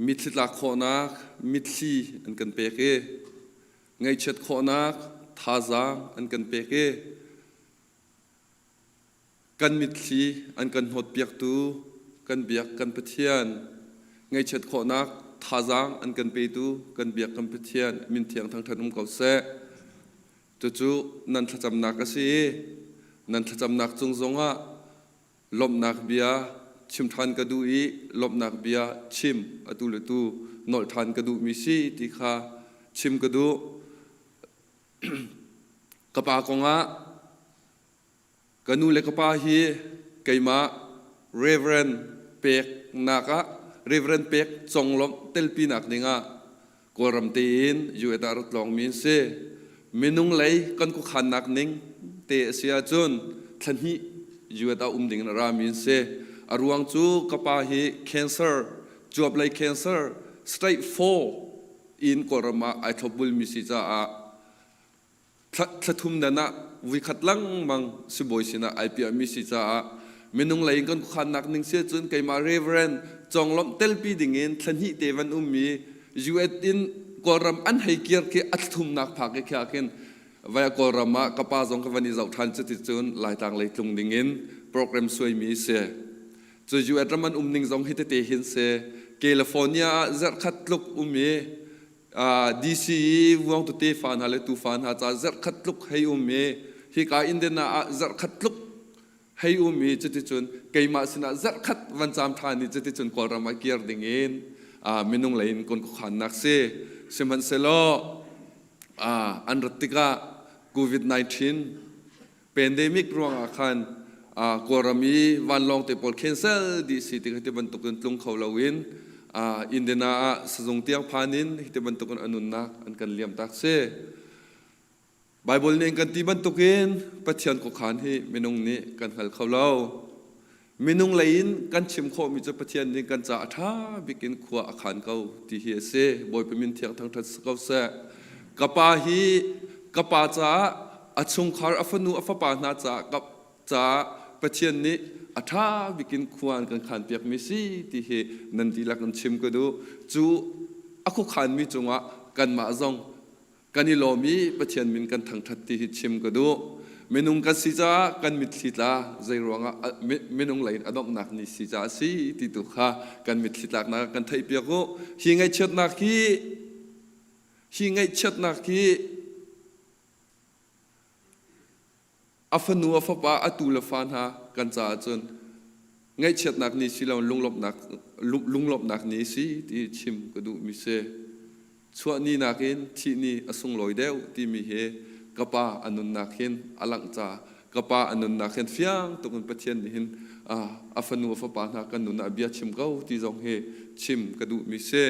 Mitthli tlak khawhnak mitthli an kan pek i ngaihchiat khawhnak thazaang an kan pek i Kan mitthli an kan hnawtpiaktu kan biak kan Pathian, ngaihchiat khawhnak thazaang an kan petu kan biak kan Pathian min thiang thangṭhat um ko seh. Cucu nan thlacamnak a si i nan thlacamnak cung zongah lawmhnak bia chim ṭhan ka duh i lawmhnak bia chim atu le tu nolh ṭhan ka duhmi si ti kha chim ka duh. Ka pa kongah Ka nu le ka pa hi keimah Reverend peknak ah Reverend pek conglawmh telpinak dingah Kawlram tein US ah rat lawngmi an si. Minung lei kan khuakhannak ning te a si ahcun thla hnih US ah um ding in a rami an si. A ruang cu ka pa hi cancer, cuap lei cancer stage 4 in Kawlram ah ai thlopbulmi si caah Thla thum dan ah vuikhat lengmang sibawi sinah ai piahmi si caah minung lei in kan khuakhannak ning si ahcun keimah Reverend conglawmh telpi dingin thla hnih te van ummi US in Kawlram an hei kir khi a thumnak phak i khi ah khin vai Kawlram ah ka pa zong ka van i zoh ṭhan cuticun Laitlang lei tlung dingin program suaimi si. Cu US ram an um ning zong hi tete hin si. California ah zarhkhat tluk um i DC i vuangtu tefa hna le tufa hna ca zarhkhat tluk hei um i hika Indiana ah zarhkhat tluk hei um i cuticun keimah sinah zarhkhat van caam ṭhan i cuticun Kawlram ah kir dingin minung lei in kon khuakhannak si. Sihmanhsehlaw an rat tikah COVID-19 Pandemic ruangah khan Kawlram i vanlawng te pawl cancel dih si tik hiti bantukin tlung kho loin Indiana ah sazung tiang phan in hiti bantukin a nunnak an kan liam tak si. Bible nih kan ti bantukin Pathian khuakhan hi minung nih kan hngal kho lo. Minung lei in kan chim khawhmi cu Pathian nih kan ca a ṭha bik in khua a khan ko ti hi a si. Bawipa min thiang thangṭhat si ko seh. Ka pa hi ka pa caah a chungkhar a fanu a fapa hna caah ka caah Pathian nih a ṭha bik in khua an kan khanpiakmi si ti hi nan dihlak in chim ka duh. Cu a khuakhanmi cungah kanmah zong Kan i lawm i Pathian min kan thangṭhat ti hi chim ka duh. Minung kan si caah kan mitthli tla zei ruangah minung lei in a donghnak ni si caah a si ti tu kha kan mitthli tlaknak kan theihpiak u. Hi ngaihchiatnak hi hi ngaihchiatnak hi A fanu a fapa a tu le fa hna kan caah cun ngaihchiatnak ni si lo lunglawmhnak lunglawmhnak ni si ti chim ka duhmi si. Chuah ni nakin thih ni a sunglawi deuh timi hi ka pa a nunnak hin a langh ca. Ka pa a nunnak hin fiang tuk in Pathian nih hin a fanu a fapa hna kan nun ah bia chim ko ti zong hi chim ka duhmi si.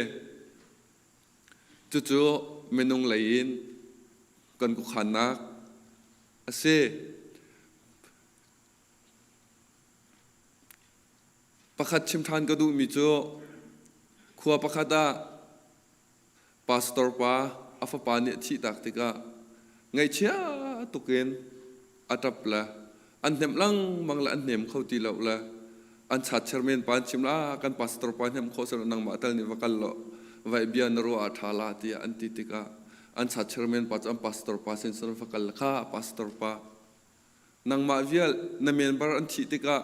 Cucu minung lei in kan khuakhannak a si. Pakhat chim ṭhan ka duhmi cu khua pakhat ah pastor pa a fapa nih a thihtak tikah ngaihchia tukin a ṭap le an hnemh lengmang le an hnem kho ti lo le an chat chairman pa an chim la kan pastor pa hnem kho seh nangmah tal nih va kal law vai bia na ruah ah ṭha la tiah an ti tikah an chat chairman pa cu an pastor pa sin sin va kal kha pastor pa nangmah vial na member an thih tikah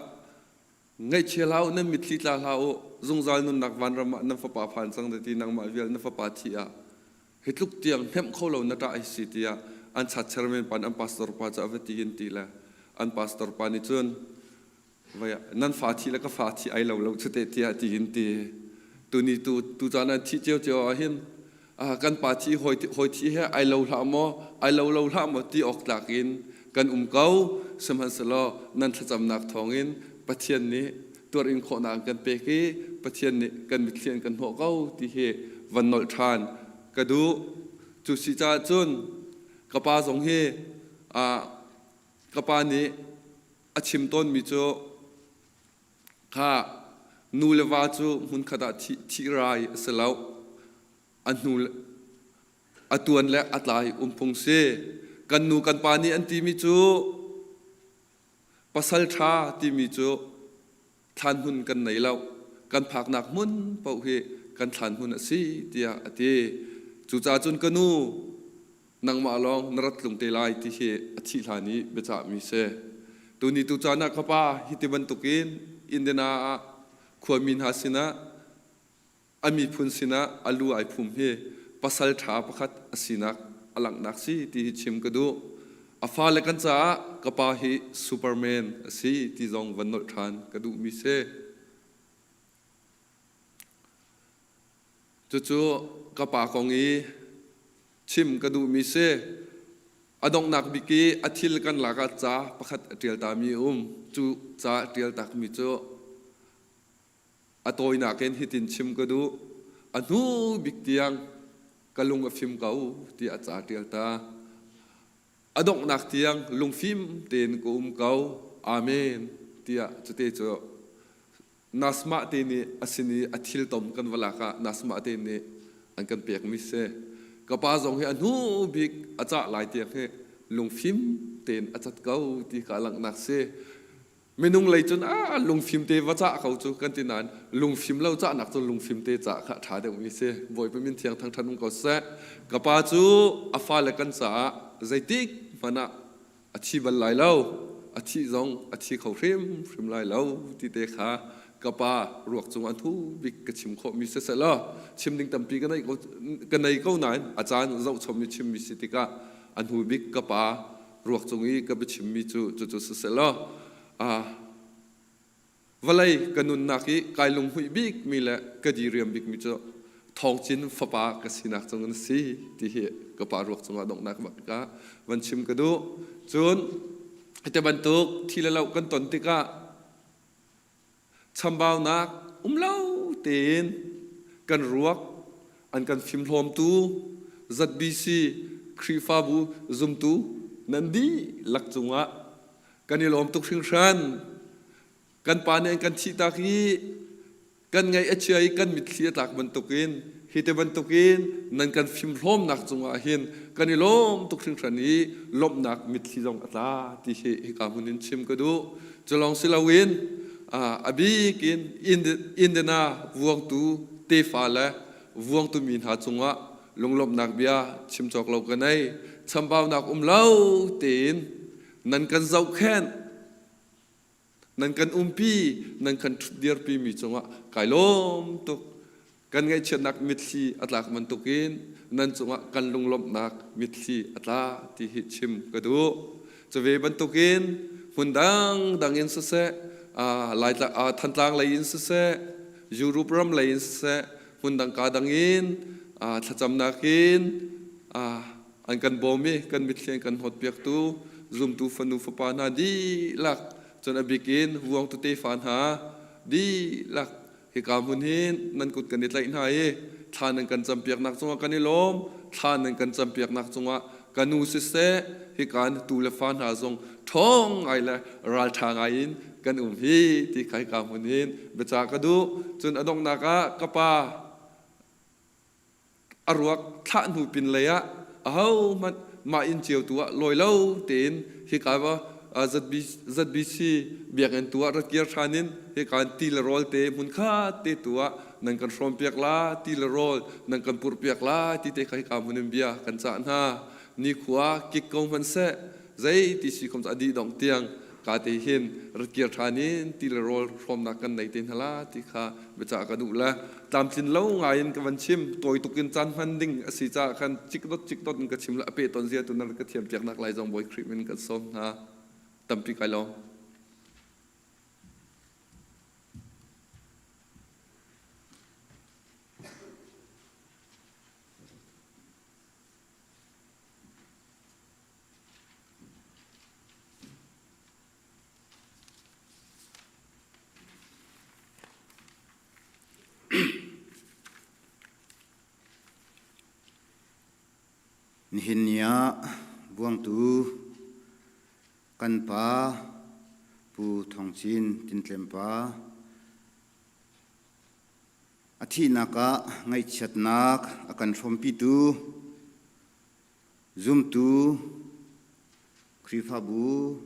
Ngaihchia hlah u, nan mitthli tla hlah u, zungzal nunnak vanram ah nan fapa phan cang ti nangmah vial na fapa thi ah hi tluk tiang hnemh kho lo na ṭah hi si tiah an chat chairman pa an pastor pa cu a va ti in ti le an pastor pa nih cun vai nan fa thi le ka fa thi ai lo lo cu te tiah ti in ti tuni tu tu caan an thi cio cio ah hin kan pa thi hawi hawi thi he ai lo hlah maw ai lo lo hlah maw ti awk tlak in kan um ko sihmanhsehlaw nan thlacamnak thawngin Pathian nih tuar in khawhnak an kan pek i Pathian nih kan mitthli an kan hnawh ko ti hi van nolh ṭhan ka duh cu si caah cun ka pa zong hi ka pa nih a chim tawnmi cu Kha nu le va cu hmunkhat ah thih rai a si lo. A hnu a tuan le a tlai um phung si. Kan nu kan pa nih an timi cu pasal ṭha timi cu thlan hmun kan nei lo. Kan phaknak hmun paoh hi kan thlan hmun a si tiah a ti. Cucaah cun ka nu nangmah lawng na rat tlung te lai ti hi a thih hlan i biacahmi si. Tuni tu caan ah ka pa hi ti bantukin Indiana ah khuami hna sinah a miphun sinah a lu ai phum hi pasal ṭha pakhat a sinak a langhnak si ti hi chim ka duh. A fale kan caah ka pa hi Superman a si ti zong van nolh ṭhan ka duhmi si. Cucu ka pa kong i chim ka duhmi si. A donghnak bik i a thil kan lak ah ca pakhat a ṭial tami a um. Cu ca a ṭial takmi cu a tawinak in hitin chim ka duh. A hnu bik tiang ka lung a fim ko tiah a ca a ṭial ta. A donghnak tiang lungfim tein ka um ko. Amen tiah cute cu Nasmah te nih a sin i a thil tom kan va lak ah Nasmah te nih an kan pekmi si. Ka pa zong hi a hnu bik a cah lai tiang hi lungfim tein a cat ko ti kha a langhnak si. Minung lei cun a lungfim te va cah ko cu kan ti nain lungfim lo cahnak cu lungfim te cah kha a ṭha deuhmi si. Bawipa min thiang thangṭhat um ko seh. Ka pa cu a fale kan caah zeitik hmanh ah a thi bal lai lo a thih zong a thi kho hrimhrim lai lo ti te kha ka pa ruak cung an thu bik ka chim khawhmi siseh law chim ding tampi ka nei ko ka nei ko nain a caan zohchom i chimmi si tikah a hnu bik ka pa ruak cung i ka biachimmi cu cucu siseh law Vawlei ka nunnak i kai lunghmuih bikmi le ka diriam bikmi cu Thawngcin fapa ka sinak cung in si ti hi ka pa ruak cungah donghnak bak ka van chim ka duh. Cun hiti bantuk thi le lo kan ton tikah chambaunak um lo tein kan ruak an kan fimhlawmtu ZBC Khrihfabu zumtu nan dihlak cungah kan i lawm tuk hringhran. Kan pa nih an kan thihtak i kan ngaih a chia i kan mitthli a tlak bantukin hi te bantukin nan kan fimhlawmnak cungah hin kan i lawm tuk hringhran i lawmhnak mitthli zong a tla ti hi hika hmun in chim ka duh. Cu lawng si loin a bik in Indiana vuangtu tefa le vuangtu mi hna cungah lunglawmhnak bia chim cawk lo ka nei. Chambaunak um lo tein nan kan zohkhenh nan kan umpi nan kan ṭhutdirpi mi cungah kai lawm tuk kan ngaihchiatnak mitthli a tlak bantukin nan cungah kan lunglawmhnak mitthli a tla ti hi chim ka duh cuve bantukin hmun dangdang in siseh Thantlang lei in siseh Europe ram lei in siseh hmun dang ka dang in thlacamnak in an kan bawm i kan mitthli an kan hnawtpiaktu. zumtu fanu fapa hna dihlak cun a bik in vuangtu tefa hna dihlak hika hmun hin nan kut kan i tlaih hna i thla nan kan campiaknak cungah kan i lawm. Thla nan kan campiaknak cungah ka nu siseh hika na tu le fa hna zong ṭhawng ngai le ralṭha ngai in kan um hi ti kha hika hmun hin biacah ka duh. Cun a donghnak ah ka pa a ruak thlah hnu pin lei ah ahohmanh mah inn cio tu ah lawi lo tein hika va ZBC biakinn tu ah rat kir ṭhan in hika ti le rawl te hmun khat te tu ah nan kan hrawm piak la, ti le rawl nan kan purh piak la ti te kha hika hmun in bia kan cah hna. Nikhua kik ko hmanh seh, zei ti si khom a dih dong tiang ka te hin rat kir ṭhan in ti le rawl hrawmnak kan nei te hna la ti kha biacah ka duh le tlamtlin lo ngai in ka van chim. Tawi tuk in caan hman ding a si caah khan cikdot cikdot in ka chim le a pe ton zia tu nan ka thiam piak nak lai zong Bawi Khrih min kan sawm hna. Tampi kai lawm. Nihin ni ah Vuangtu kan pa Pu Thawng Cin Tintlem pa a thihnak ah ngaihchiatnak a kan hrawmpitu Zumtu Khrihfabu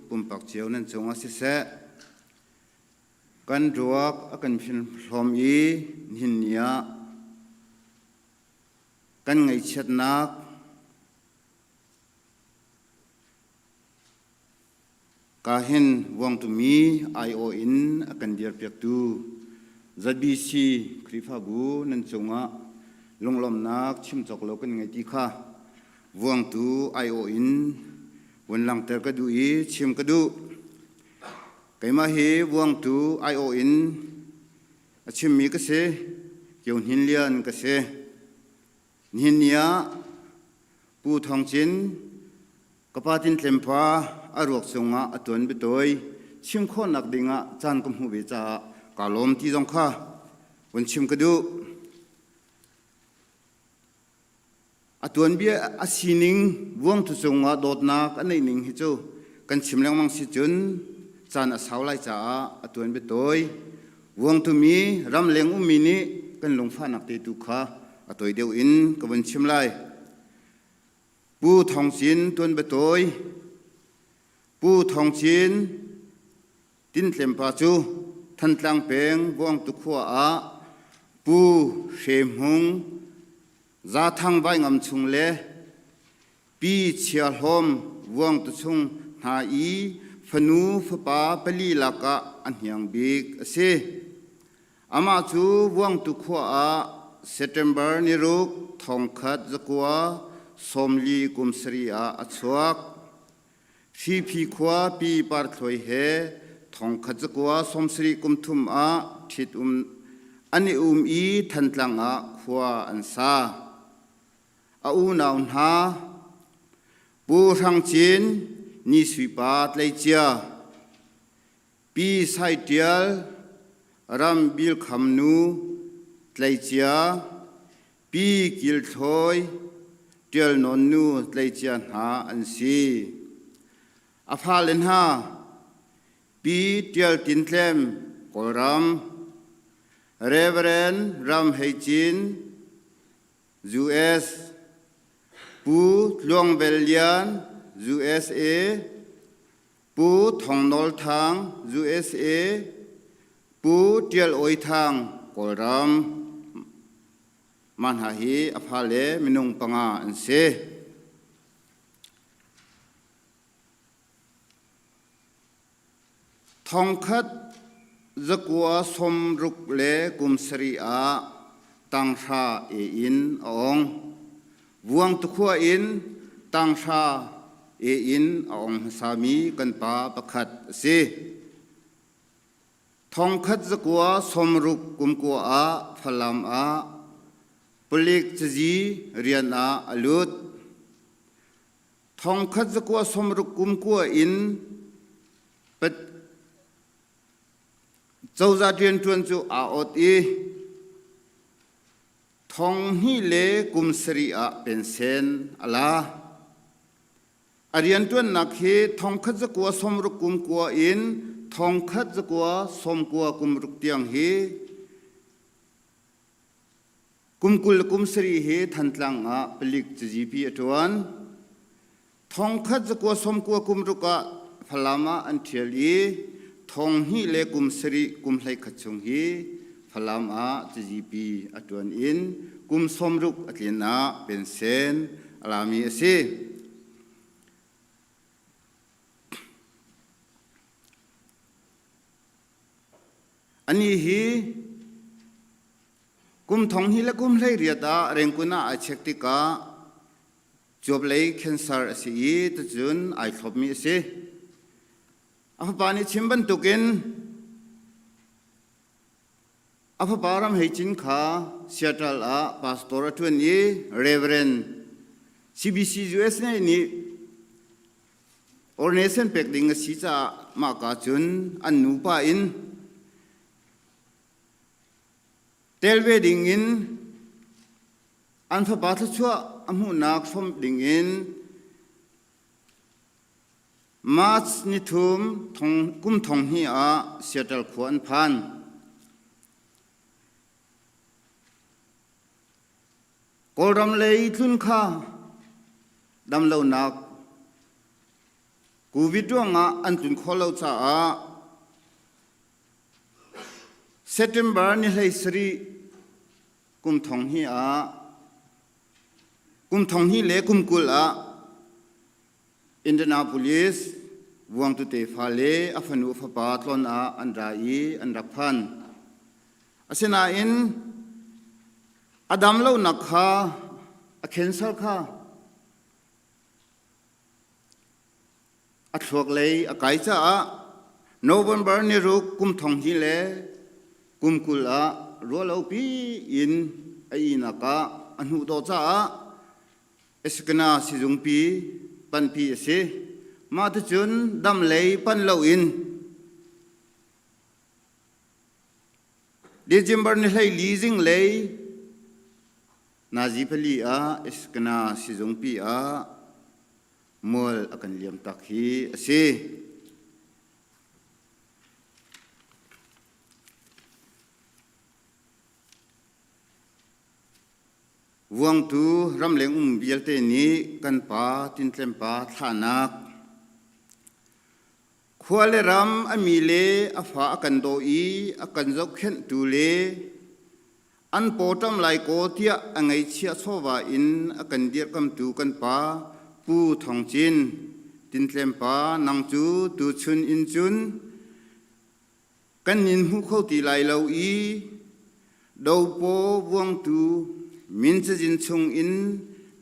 pumpak cio nan cungah siseh, kan ruak a kan hlawm i nihin ni ah kan ngaihchiatnak ka hin vuangtumi aiawh in a kan dirpiaktu ZBC Khrihfabu nan cungah lunglawmhnak chim cawk lo kan ngei ti kha vuangtu aiawh in vun langhter ka duh i chim ka duh. Keimah hi vuangtu aiawh in a chimmi ka si, Kio Hnin Lian ka si. Nihin ni ah Pu Thawng Cin Ka pa Tintlem pa a ruak cungah a tuan biatawi chim khawhnak dingah caan ka hmuh ve caah kaa lawm ti zong kha vun chim ka duh. A tuanbia a sining vuangtu cungah dawtnak a neih ning hi cu kan chim lengmang si cun caan a sau lai caah a tuan biatawi vuangtu mi ramleng ummi nih kan lungfahnak te tu kha a tawi deuh in ka vun chim lai. Pu Thawng Cin tuanbiatawi Pu Thawng Cin Tintlem pa cu Thantlang peng Vuangtu khua ah Pu Hre Hmung Zathang Vaingam chung le Pi Chia Hlawm Vuangtu chung hna i fanu fapa pali lakah a hniang bik a si. Amah cu Vuangtu khua ah September ni ruk thongkhat zakua 40 kum sarih ah a chuak. Hriphi khua Pi Parthlawi he thongkhat zakua 70 kum thum ah ṭhit um an i um i Thantlang ah khua an sa. A unau hna Pu Hrang Cin, Ni Sui Pa tleicia, Pi Sai Ṭial, Ram Bil Kham nu, tleicia, Pi Kil Thlawi, Ṭial Nawn nu tleicia hna an si. A fale hna Pi Ṭial Tin Tlem, Kawlram, Reverend Ram Hei Cin, US, Pu Tluang Vel Lian, USA, Pu Thong Nawl Thang, USA, Pu Ṭial Awi Thang, Kawlram. Mah hna hi a fale minung panga an si. Thongkhat zakua sawmruk le kum sarih ah tanghra e in a ong. Vuangtukhua in tanghra e in a ong hmasami kan pa pakhat a si. Thongkhat zakua sawmruk kum kua ah Falam ah palik cazi rian ah a lut. Thongkhat zakua sawmruk kum kua in cozah rianṭuan cu aa ot i thong hnih le kum sarih ah pensen a la. A rianṭuannak hi thongkhat zakua sawmruk kum kua in thongkhat zakua sawmkua kum ruk tiang hi Kum 20 le kum sarih hi Thantlang ah palik cazipi a ṭuan. Thongkhat zakua sawmkua kum ruk ah Falam ah an ṭhial i thong hnih le kum sarih kum 11 chung hi Falam ah cazipi a ṭuan in kum sawmruk a tlin ah pensen a lami a si. Anih hi kum thong hnih le kum 18 ah Rengkun ah ai check tikah cuap lei cancer a si i tucun ai thlopmi a si. A fapa nih chim bantukin a fapa Ram Hei Cin kha Seattle ah pastor a ṭuan i Reverend CBC USA nih Ordination pek ding a si caah mahka cun an nupa in tel ve ding in an fapa thluachuah a hmuhnak hrawmh ding in March nithum thong, kum thong hnih ah Seattle khua an phan. Kawlram lei tlun kha damlonak COVID ruangah an tlun khawh lo caah September ni 17 kum thong hnih ah kum thong hnih le kum 20 ah Indianapolis Vuangtu tefa le a fanu fapa tlawn ah an ra i an rak phan. Asinain a dam lonak kha a cancer kha a thluak lei a kai caah November ni ruk kum thong hnih le kum 20 ah ruahlopi in a ihnak ah a hnuhdawh caah Esikana sizungpi panpi a si. Mah ticun dam lei pan loin December ni 14 zinglei nazi pali ah Iskana sizungpi ah mual a kan liam tak hi a si. Vuangtu ramleng um vialte nih kan pa Tintlem pa thlahnak Khua le ram a mi le a fa a kan daw i a kan zohkhenhtu le an pawṭam lai kaw tiah a ngeihchiah chawva in a kan dirhkamtu kan pa Pu Thawng Cin, Tintlem pa nang cu tuchun in cun kan nin hmu kho ti lai lo i dopaw vuangtu min cazin chung in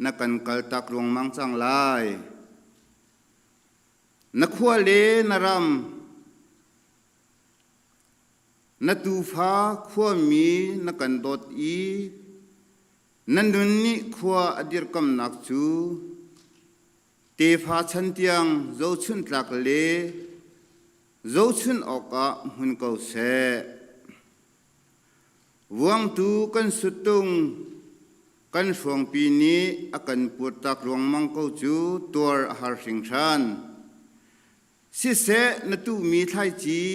na kan kaltak ruangmang cang lai. Na khua le na ram, na tuufa khuami na kan dawt i na nun nih khua a dirkamnak cu tefa chan tiang zohchunhtlak le zohchunh awkah hmun ko seh. Vuangtu kan suttung kan hruangpi nih a kan purtak ruangmang ko cu tuar a har hringhran. Siseh na tuhmi thlaici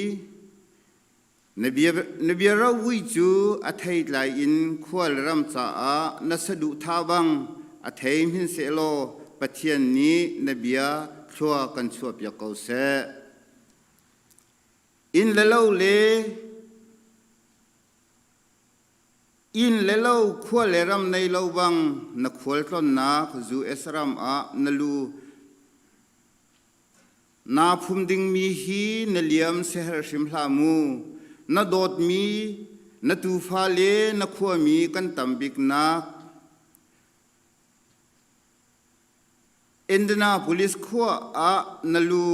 na bia, na bia rovui cu a theitlai in khual ram caah na saduhthah bang a thei hmin sehlaw Pathian nih na bia thlua kan chuahpiak ko seh. Inn le lo le inn le lo khua le ram nei lo bang na khualtlawnnak US ram ah na lu naa phum dingmi hi na liam siaherh hrim hlah mu. Na dawtmi na tufa le na khuami kan tam biknak Indianapolis khua ah na lu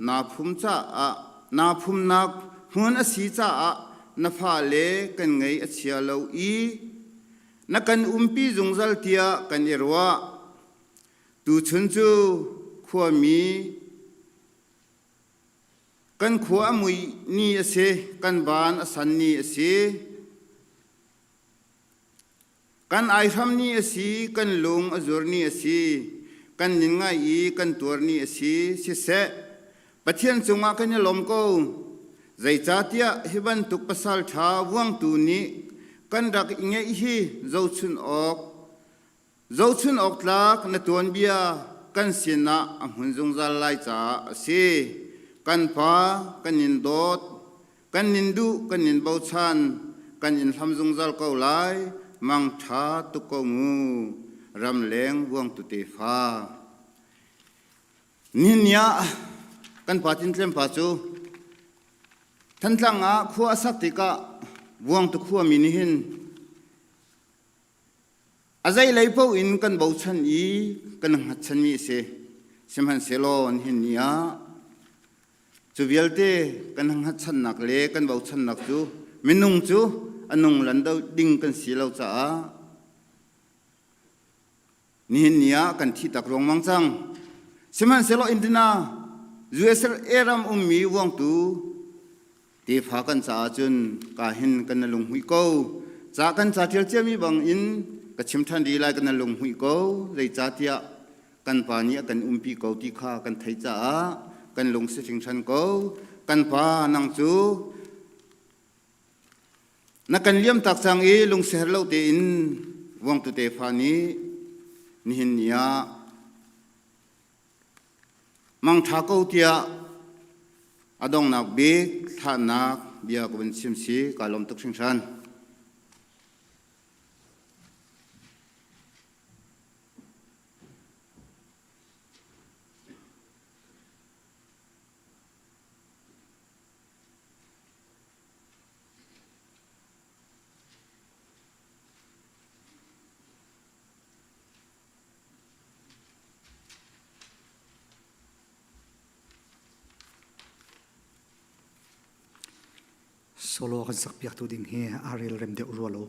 naa phum caah naa phumnak hmun a si caah na fale kan ngei a chia lo i na kan umpi zungzal tiah kan i ruah. Tuchun cu khuami kan khua a mui ni a si, kan van a san ni a si. Kan aihram ni a si, kan lung a zur ni a si, kan nin ngai i kan tuar ni a si, siseh, Pathian cungah kan i lawm ko. Zeicahtiah hi bantuk pasal ṭha vuangtu nih kan rak i ngeih hi zohchun awk zohchun awk tlak na tuanbia kan sinah a hmun zungzal lai caah a si. Kan pa kan in dawt, Kan nin duh, kan nin bochan, kan in hlam zungzal ko lai, mang ṭha tuk ko mu, ramleng vuangtu tefa. Nihin ni ah kan pa Tintlem pa cu Thantlang ah khua a sak tikah vuangtu khuami nih hin A zeilei paoh in kan bochan i kan hngatchanmi a si. Sihmanhsehlaw nihin ni ah cu vialte kan hngatchannak le kan bochannak cu minung cu a nung lan ding kan si lo caah nihin ni ah kan thi tak ruangmang cang. Sihmanhsehlaw Indiana USA ram ummi vuangtu Tefa kan caah cun ka hin kan na lunghmuih ko. Ca kan ca ṭial ciami bangin ka chim ṭhan rih lai kan na lunghmuih ko. Zeicahtiah kan pa nih a kan umpi ko ti kha kan theih caah kan lung si hringhran ko. Kan pa nang cu na kan liam tak cang i lungsiher lo tein vuangtu tefa nih nihin ni ah Mangṭha ko tiah a donghnak bik thlahnak bia ka vun chim si kaa lawm tuk hringhran. Solo kan sakpiaktu ding hi a relrem deuh rua lo.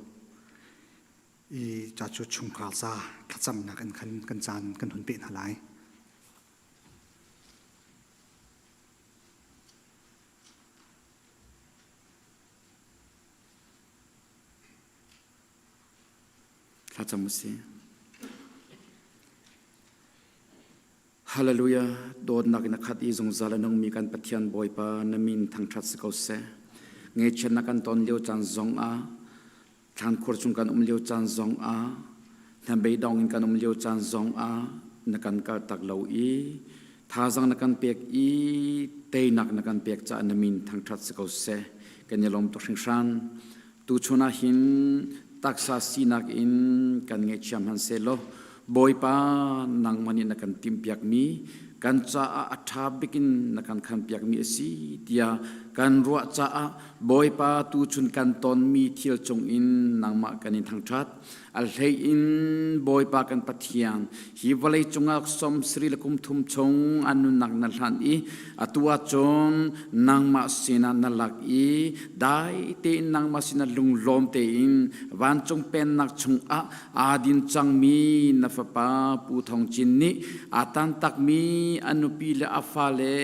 I ca cu chungkhar ca thlacamnak in khan kan caan kan hun peh hna lai. Thlacam u sih. Hallelujah. Dawtnak in a khat i zungzal a nungmi kan Pathian Bawipa na min thangṭhat si ko seh. Ngaihchiatnak kan ton lio caan zong ah, thlankhur chung kan um lio caan zong ah, hnabei dong in kan um lio caan zong ah na kan kaltak lo i thazang na kan pek i teinak na kan pek caah na min thangṭhat si ko seh. Kan i lawm tuk hringhran. Tuchun ah hin taksa sinak in kan ngaihchia hmanhsehlaw Bawipa nangmah nih na kan timhpiakmi kan caah a ṭha bik in na kan khanpiakmi a si tiah kan ruah caah Bawipa tuchun kan tonmi thil cungin nangmah kan in thangṭhat. A hlei in Bawipa kan Pathian hi vawlei cungah som sri le kum thum chung an nunnak na hlan i atu ahcun nangmah sinah na lak i dai tein nangmah sinah lunglawm tein vancung pennak chungah aa din cangmi na fapa Pu Thong Cin nih aa tantakmi a nupi le a fale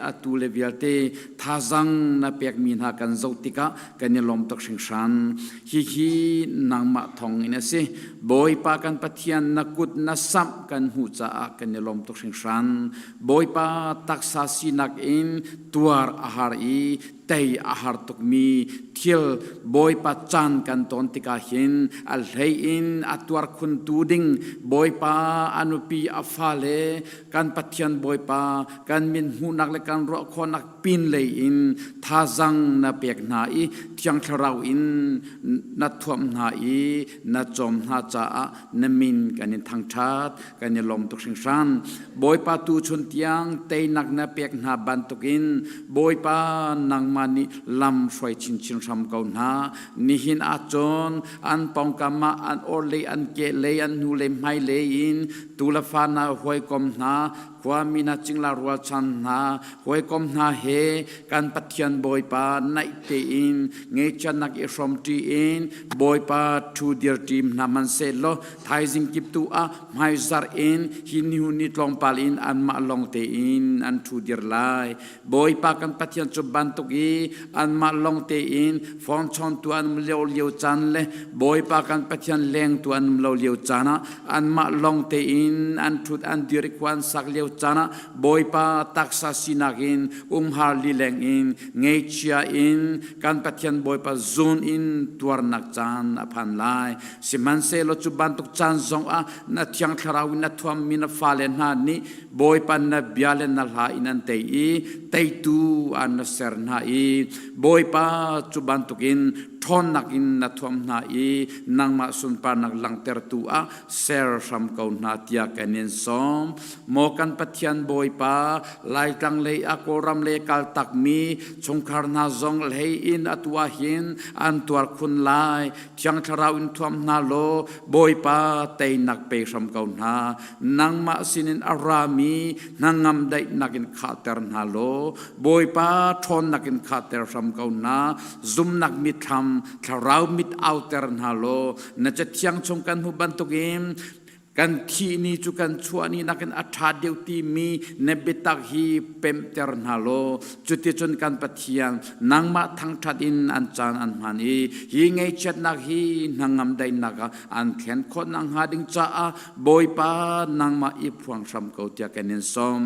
a tule vialte thazang na pekmi hna kan zoh tikah kan i lawm tuk hringhran. Hihi nangmah thawng in a si. Bawipa kan Pathian na kut na samh kan hmuh caah kan i lawm tuk hringhran. Bawipa taksa sinak in tuar a har i tei a har tukmi thil Bawipa caan kan ton tikah hin a hlei in a tuar khuntu ding Bawipa a nupi a fale kan Pathian Bawipa kan min hmuhnak le kan ruah khawhnak pinlei in thazang na pek hna i Thiang Thlarau in na thuamh hna i na cawm hna caah na min kan in thangṭhat kan i lawm tuk hringhran. Bawipa tu chun tiang teinak na pek hna bantukin Bawipa nangmah nih lam hruai chinchin hram ko hna. Nihin ahcun an pawngkam ah an orhlei an kehlei an hnulei hmailei in tu le fa na hawikom hna. khuami hna cingla rualchan hna hawikom hna he kan Pathian Bawipa naih tein ngeihchiatnak i hrawmṭi in Bawipa ṭhu dir ṭim hna hmanhsehlaw thaizing kip tu ah hmaizarh in hi nihu ni tlawmpal in anmah lawng tein an ṭhu dir lai. Bawipa kan Pathian cu bantuk i anmah lawng tein phone chawntu an um lio lio caan le Bawipa kan Pathian lengtu an um lo lio caan ah anmah lawng tein an ṭhut an dir i khua an sak lio caan ah Bawipa taksa sinak in umhar lileng in ngeichia in kan Pathian Bawipa zun in tuarnak caan a phan lai. Sihmanhsehlaw cu bantuk caan zongah na Thiang Thlarau in na thuammi na fale hna nih Bawipa na bia le na hla in an tei i teitu an na ser hna i Bawipa cu bantukin ṭhawnnak in na thuam hna i nangmah sunparnak langhtertu ah ser hram ko hna tiah kan in sawm. Maw kan Pathian Bawipa, Laitlang lei ah Kawlram lei kaltakmi chungkhar hna zong hlei in atu ah hin an tuar khun lai. Thiang Thlarau in thuam hna law Bawipa teinak pe hram ko hna. Nangmah sinin a rami hnangam daihnak in khahter hna law Bawipa ṭhawnnak in khahter hram ko hna. Zumnak mitthlam thlarau mit auter hna law na cathiang chung kan hmuh bantukin kan thih ni cu kan chuah ni nakin a ṭha deuh timi na biatak hi pemhter hna law cuticun kan Pathian nangmah thangṭhat in an caan an hman i hi ngaihchiatnak hi hnangam daihnak ah an thlen khawh nakhnga ding caah Bawipa nangmah i phuang hram ko tiah kan in sawm.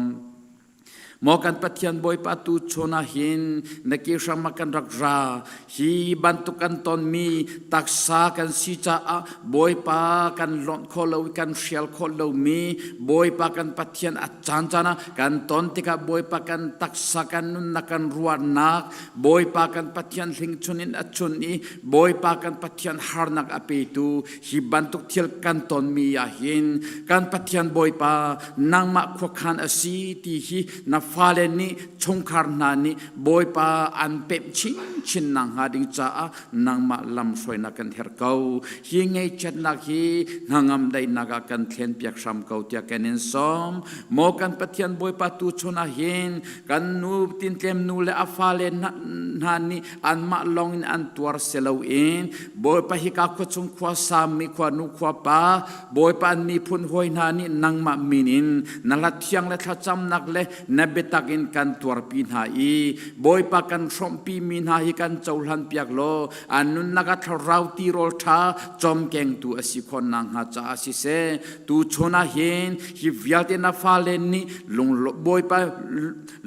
Maw kan Pathian Bawipa tu chun ah hin na ke hram ah kan rak ra. Hi bantuk kan tonmi taksa kan si caah Bawipa kan lonh kho lo i kan hrial khawh lomi Bawipa kan Pathian a caan caan ah kan ton tikah Bawipa kan taksa kan nunnak kan ruahnak Bawipa kan Pathian hlingchun in a chun i Bawipa kan Pathian harnak a petu hi bantuk thil kan tonmi ah hin kan Pathian Bawipa nangmah khuakhan a si ti hi na fale nih chungkhar hna nih Bawipa an pemh chinchin nakhnga ding caah nangmah lamhruainak kan herh ko. Hi ngaihchiatnak hi hnangam daihnak ah kan thlen piak hram ko tiah kan in sawm. Maw kan Pathian Bawipa tu chun ah hin kan nu tintlem nu le a fale hna nih anmah lawng in an tuar si loin Bawipa hika khua chung khua sami khua nu khua pa Bawipa an miphun hawi hna nih nangmah min in na hla thiang le thlacamnak le na biatak in kan tuarpi hna i Bawipa kan hrawmhpi mi hna hi kan cohlan piak law an nunnak ah thlarau tirawl ṭha cawmkengtu a si khawh nakhnga caah siseh tu chun ah hin hi vialte na fale nih lung Bawipa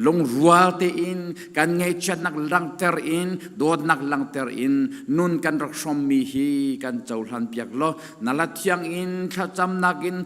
lungrual tein kan ngaihchiatnak langhter in dawtnak langhter in nun kan rak hrawmmi hi kan cohlan piak law na la thiang in thlacamnak in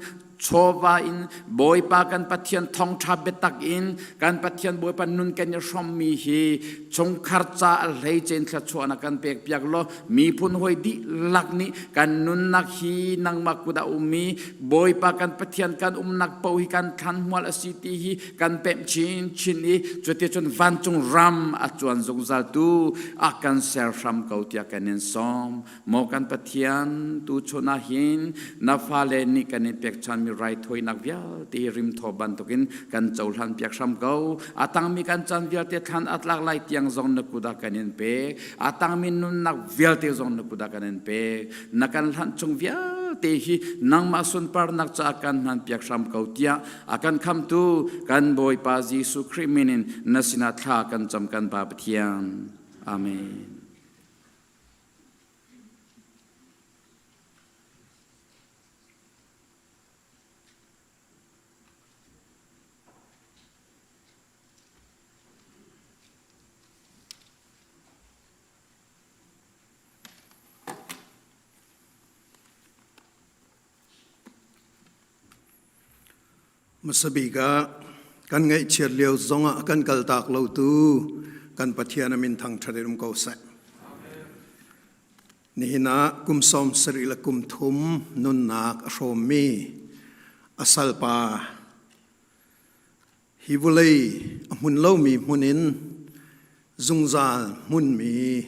chawva in Bawipa kan Pathian thawngṭha biatak in kan Pathian Bawipa nun kan i hrawmmi hi chungkhar ca a hleice in thluachuahnak kan pek piak law miphun hawi dihlak nih kan nunnak hi nangmah kut ah ummi Bawipa kan Pathian kan umnak paoh hi kan thlan hmual a si ti hi kan pemh chinchin i cuticun vancung ram a cuan zungzal tu a kan ser hram ko tiah kan in sawm. Maw kan Pathian, tu chun ah hin na fale nih kan in pekchanmi raithawinak vialte rimthaw bantukin kan cohlan piak hram ko. A tangmi kan caan vialte thlan a tlak lai tiang zong na kut ah kan in pek. A tangmi nunnak vialte zong na kut ah kan in pek. Na kan hlanh chung vialte hi nangmah sunparnak caah kan hman piak hram ko tiah A kan khamtu kan Bawipa Jesuh Khrih min in na sinah thla kan cam kan Pa Pathian. Amen. Hmasabik ah kan ngaihchiat lio zongah kan kaltak lotu kan Pathian a min thangṭhat in um ko seh. Nihin ah kum 70 le kum thum nunnak a hrawmmi a salpa hi vawlei a hmun lomi hmun in zungzal hmunmi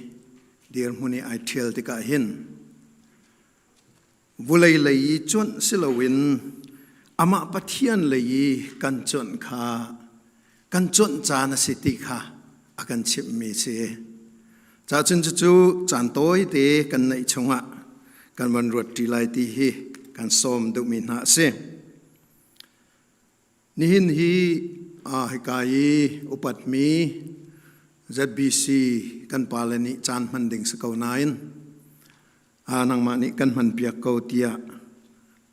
dirhmun i ai ṭhial tikah hin Vulei lei i cuanh si loin Amah Pathian lei i kan cuanh kha kan cuanh caan a si ti kha a kan chimhmi si. Cacun cucu caan tawite kan neih chungah kan van ruat ṭi lai ti hi kan sawm duhmi hna a si. Nihin hi hika i upatmi ZBC kan pale nih caan hman ding si ko nain nangmah nih kan hmanpiak ko tiah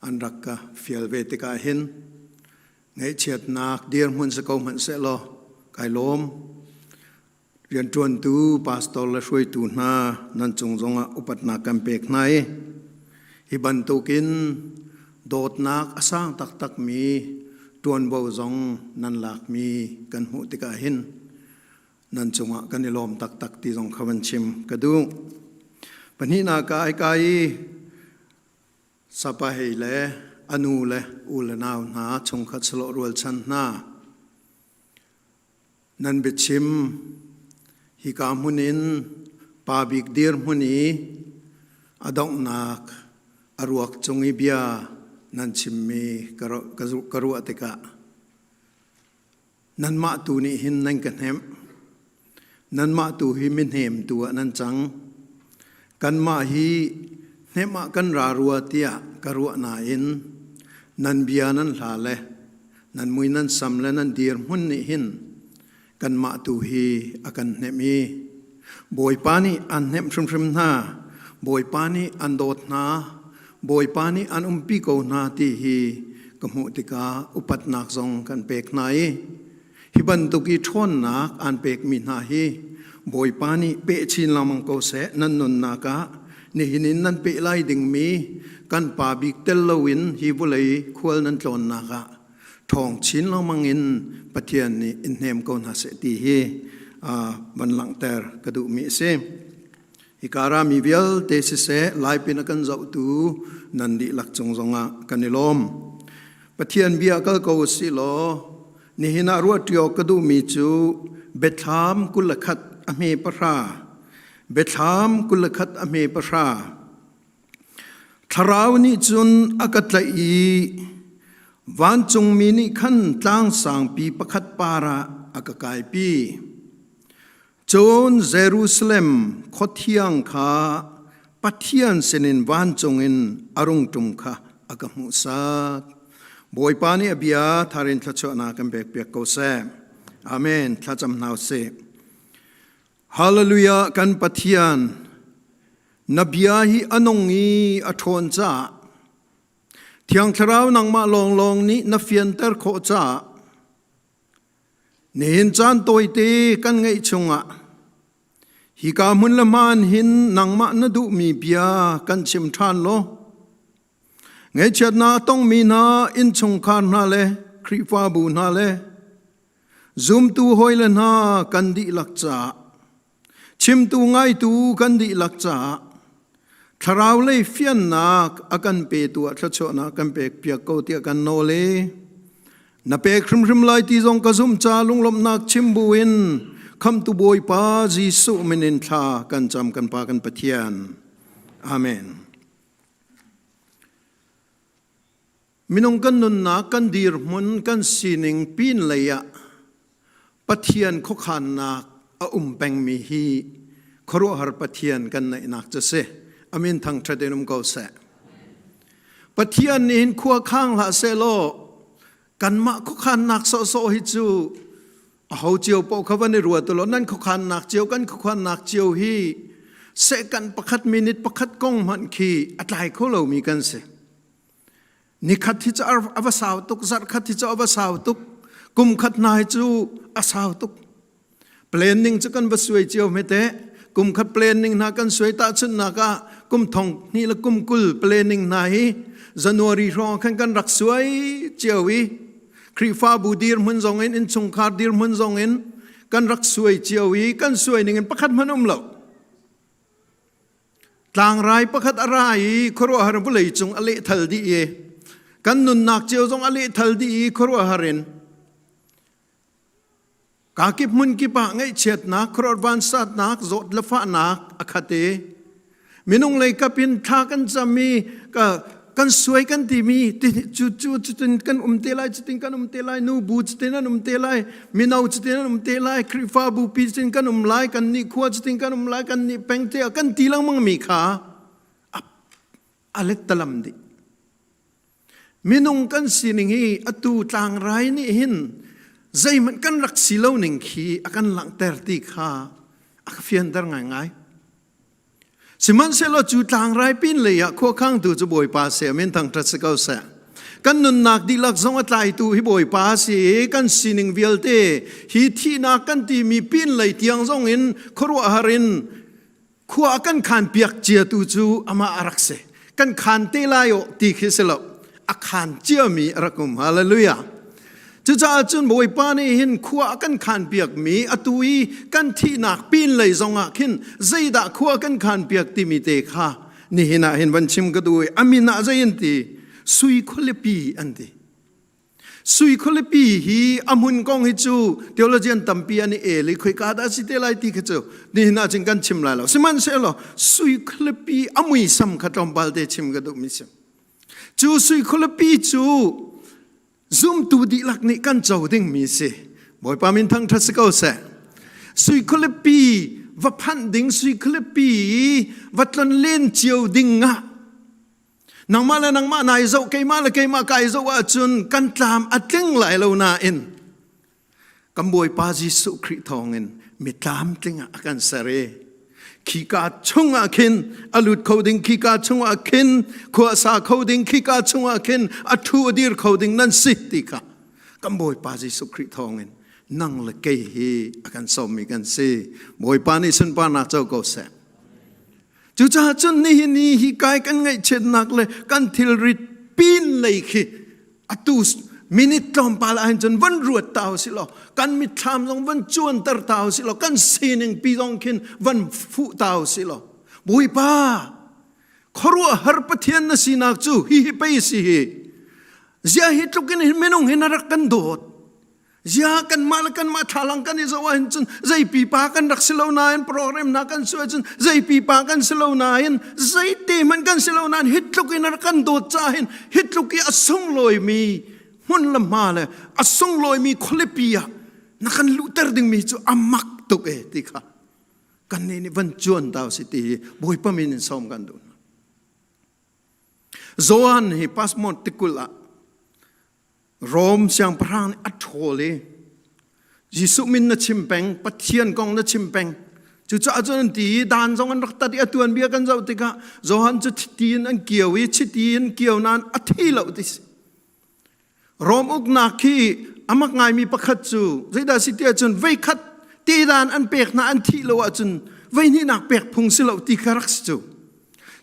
an rak ka fial ve tikah hin ngaihchiatnak dirhmun si ko hmanh sehlaw kai lawm. Rianṭuantu pastor le hruaitu hna nan cung zongah upatnak kan pek hna i hi bantukin dawtnak a sang taktakmi ṭuanvo zong nan lakmi kan hmuh tikah hin nan cungah kan i lawm taktak ti zong kha van chim ka duh. Pahnihnak ah hika i Sapahei le a nu le u le nau hna chungkhat salawh rualchan hna Nan biachim hika hmun in pa bik dirhmun i a donghnak a ruak cung i bia nan chimmi ka ruah tikah nanmah tu nih hin nan ka hnemh. Nanmah tu hi mihnemtu ah nan cang. Kanmah hi hnemh ah kan ra rua tiah ka ruah nain nan bia nan hla le nan mui nan sam le nan dirhmun nih hin kanmah tu hi a kan hnemh i Bawipa nih an hnemh hrimhrim hna, Bawipa nih an dawt hna, Bawipa nih an umpi ko hna ti hi ka hmuh tikah upatnak zong kan pek hna i Hi bantuk i ṭhawnnak aan pekmi hna hi Bawipa nih peh chin lengmang ko seh nan nunnak ah nihin in nan peh lai dingmi kan pa bik tel loin hi vawlei khual nan tlawnnak ah ṭhawng chin lengmang in Pathian nih in hnem ko hna seh ti hi van langhter ka duhmi a si. Hika rami vialte siseh Laipin a kan zohtu nan dihlak cung zongah kan i lawm. Pathian bia kal ko usih law Nihin ah ruahṭi awk ka duhmi cu Biathlam 21 a hme pahra. Biathlam 21 a hme pahra. Thlarau nih cun a ka tlaih i vancungmi nih khan tlang sangpi pakhat par ah a ka kaipi. Cun Jerusalem khuathiang kha Pathian sinin vancung in a rung ṭum kha a ka hmuhsak. Bawipa nih a bia tharin thluachuahnak kan pekpiak ko seh. Amen. Thlacam hna usih. Hallelujah kan Pathian na bia hi a nung i a ṭhawn caah Thiang Thlarau nangmah lawnglawng nih na fianter khawh caah Nihin caan tawite kan ngeih chungah hika hmun le hmaan hin nangmah na duhmi bia kan chim ṭhan law ngaihchiatnak a tongmi hna innchungkhar hna le Khrihfabu hna le zumtu hawile hna kan dihlak caah Chimtu ngaitu kan dihlak caah thlarau lei fiannak a kan petu ah thluachuahnak kan pek piak ko tiah kan nawl i na pek hrimhrim lai ti zong ka zumh ca lunglawmhnak chim buin khamtu Bawipa Jesuh min in thla kan cam kan Pa kan Pathian. Amen. Minung kan nunnak, kan dirhmun, kan sining pin lei ah Pathian khuakhannak a um pengmi hi khuaruahhar Pathian kan neihnak cu si. Amin thangṭhat in um ko seh. Pathian nih hin khua khang hlah seh law kanmah khuakhannak sawhsawh hi cu aho cio paoh kha van i ruat law nan khuakhannak cio kan khuakhannak cio hi second pakhat minute pakhat kong hmanh khi a tlai kho lomi kan si. Nikhat hi cu a va sau tuk, zarhkhat hi cu a va sau tuk, kum khat hna hi cu a sau tuk. Planning cu kan va suai cio hme teh. Kum khat planning hna kan suai tahchunhnak ah kum thong hnih le kum 20 planning hna hi January hrawng khan kan rak suai cio i Khrihfabu dirhmun zong in innchungkhar dirhmun zong in kan rak suai cio i kan suai ning in pakhat hmanh um lo. Tlangrai pakhat a ra i khuaruahhar vawlei cung a lehthal dih i kan nunnak cio zong a lehthal dih i khuaruahhar in kakip hmun kip ah ngaihchiatnak, khuaruah vansatnak, zawt le fahnak a khat i minung lei kap in thla kan cam i ka. Kan suai kan timi cu cu cutin kan um te lai, cutin kan um te lai, nu bu cutin an um te lai, mino cutin an um te lai, Khrihfabu pi cutin kan um lai, kan nih khua cutin kan um lai, kan nih peng te kan ti lengmang mi kha a lettalam dih. Minung kan sining hi atu tlangrai nih hin zeihmanh kan rak si lo ning khi a kan langhter ti kha a ka fianter ngaingai. Sihmanhsehlaw cu tlangrai pin lei ah khuakhangtu cu Bawipa si a min thangṭhat si ko seh. Kan nunnak dihlak zong a tlaitu hi Bawipa a si i kan sining vialte hi thihnak kan timi pin lei tiang zong in khuaruahhar in khua a kan khan piak ciatu cu amah a rak si. Kan khan te lai aw ti khi si lo. A khan ciami a rak um. Hallelujah. Cucaah cun Bawipa nih hin khua a kan khanpiakmi atu i kan thihnak pinlei zongah khin zeidah khua kan khanpiak timi te kha nihin ah hin van chim ka duh i a min ah zei an ti sui khualipi an ti. Sui khualipi hi a hmun kong hi cu theologian tampi an i el i khoika dah si te lai ti kha cu nihin ah cun kan chim lai lo. Sihmanhsehlaw sui khualipi a muisam kha tlawmpal te chim ka duhmi si. Cu sui khualipi cu Zumtu dihlak nih kan co dingmi si. Bawipa min thangṭhat si ko seh. Sui khualipi va phanh ding, sui khualipi va tlon len cio ding ah nangmah le nangmah nai zoh, keimah le keimah kai zoh ahcun kan tlam a tling lai lo nain kan Bawipa Jesuh Khrih thawngin mi tlamtling ah a kan ser i khika chungah khin a lut kho ding khika chungah khin khua sa kho ding khika chungah khin a thu a dir kho ding nan si ti kha kan Bawipa Jesuh Khrih thawngin nang le kei hi a kan sawmmi kan si Bawipa nih sunparnak co ko seh cucaah cun nihin ni hi kai kan ngaihchiatnak le kan thilrit pin lei khi atu minute tlawmpal ah hin cun van ruat ta usih law kan mitthlam zong van cuanter ta usih law kan sining pi zong khin van fuh ta usih law Bawipa khuaruahhar Pathian na sinak cu hi hi pei si hi zia hi tluk in minung hi na rak kan dawt Zia kanmah le kanmah thlalang kan i zoh ahhin cun zei pipa kan rak si lo nain program na kan suai cun zei pipa kan si lo nain zeite hmanh kan si lo nain hi tluk in a kan dawt caah hin hi tluk i a sunglawimi hmun le hma le a sunglawimi khualipi ah na kan luhter dingmi cu a mak tuk e ti kha kan nih nih van cuan ta si ti hi Bawipa min in sawm kan duh hna. Johan hi passport tikulh ah Rom siangpahrang nih a ṭhawl i Jesuh min na chim peng, Pathian kong na chim peng. Cucaah cun an ti i dan zong an rak tat i a tuanbia kan zoh tikah Johan cu chiti in an kio i chiti in kio nain a thi lo ti si. Rom uknak khi a mak ngaimi pakhat cu zeidah si tiah cun veikhat te dan an pek hna an thih lo ahcun veihnihnak pek phung si lo ti kha rak si cu.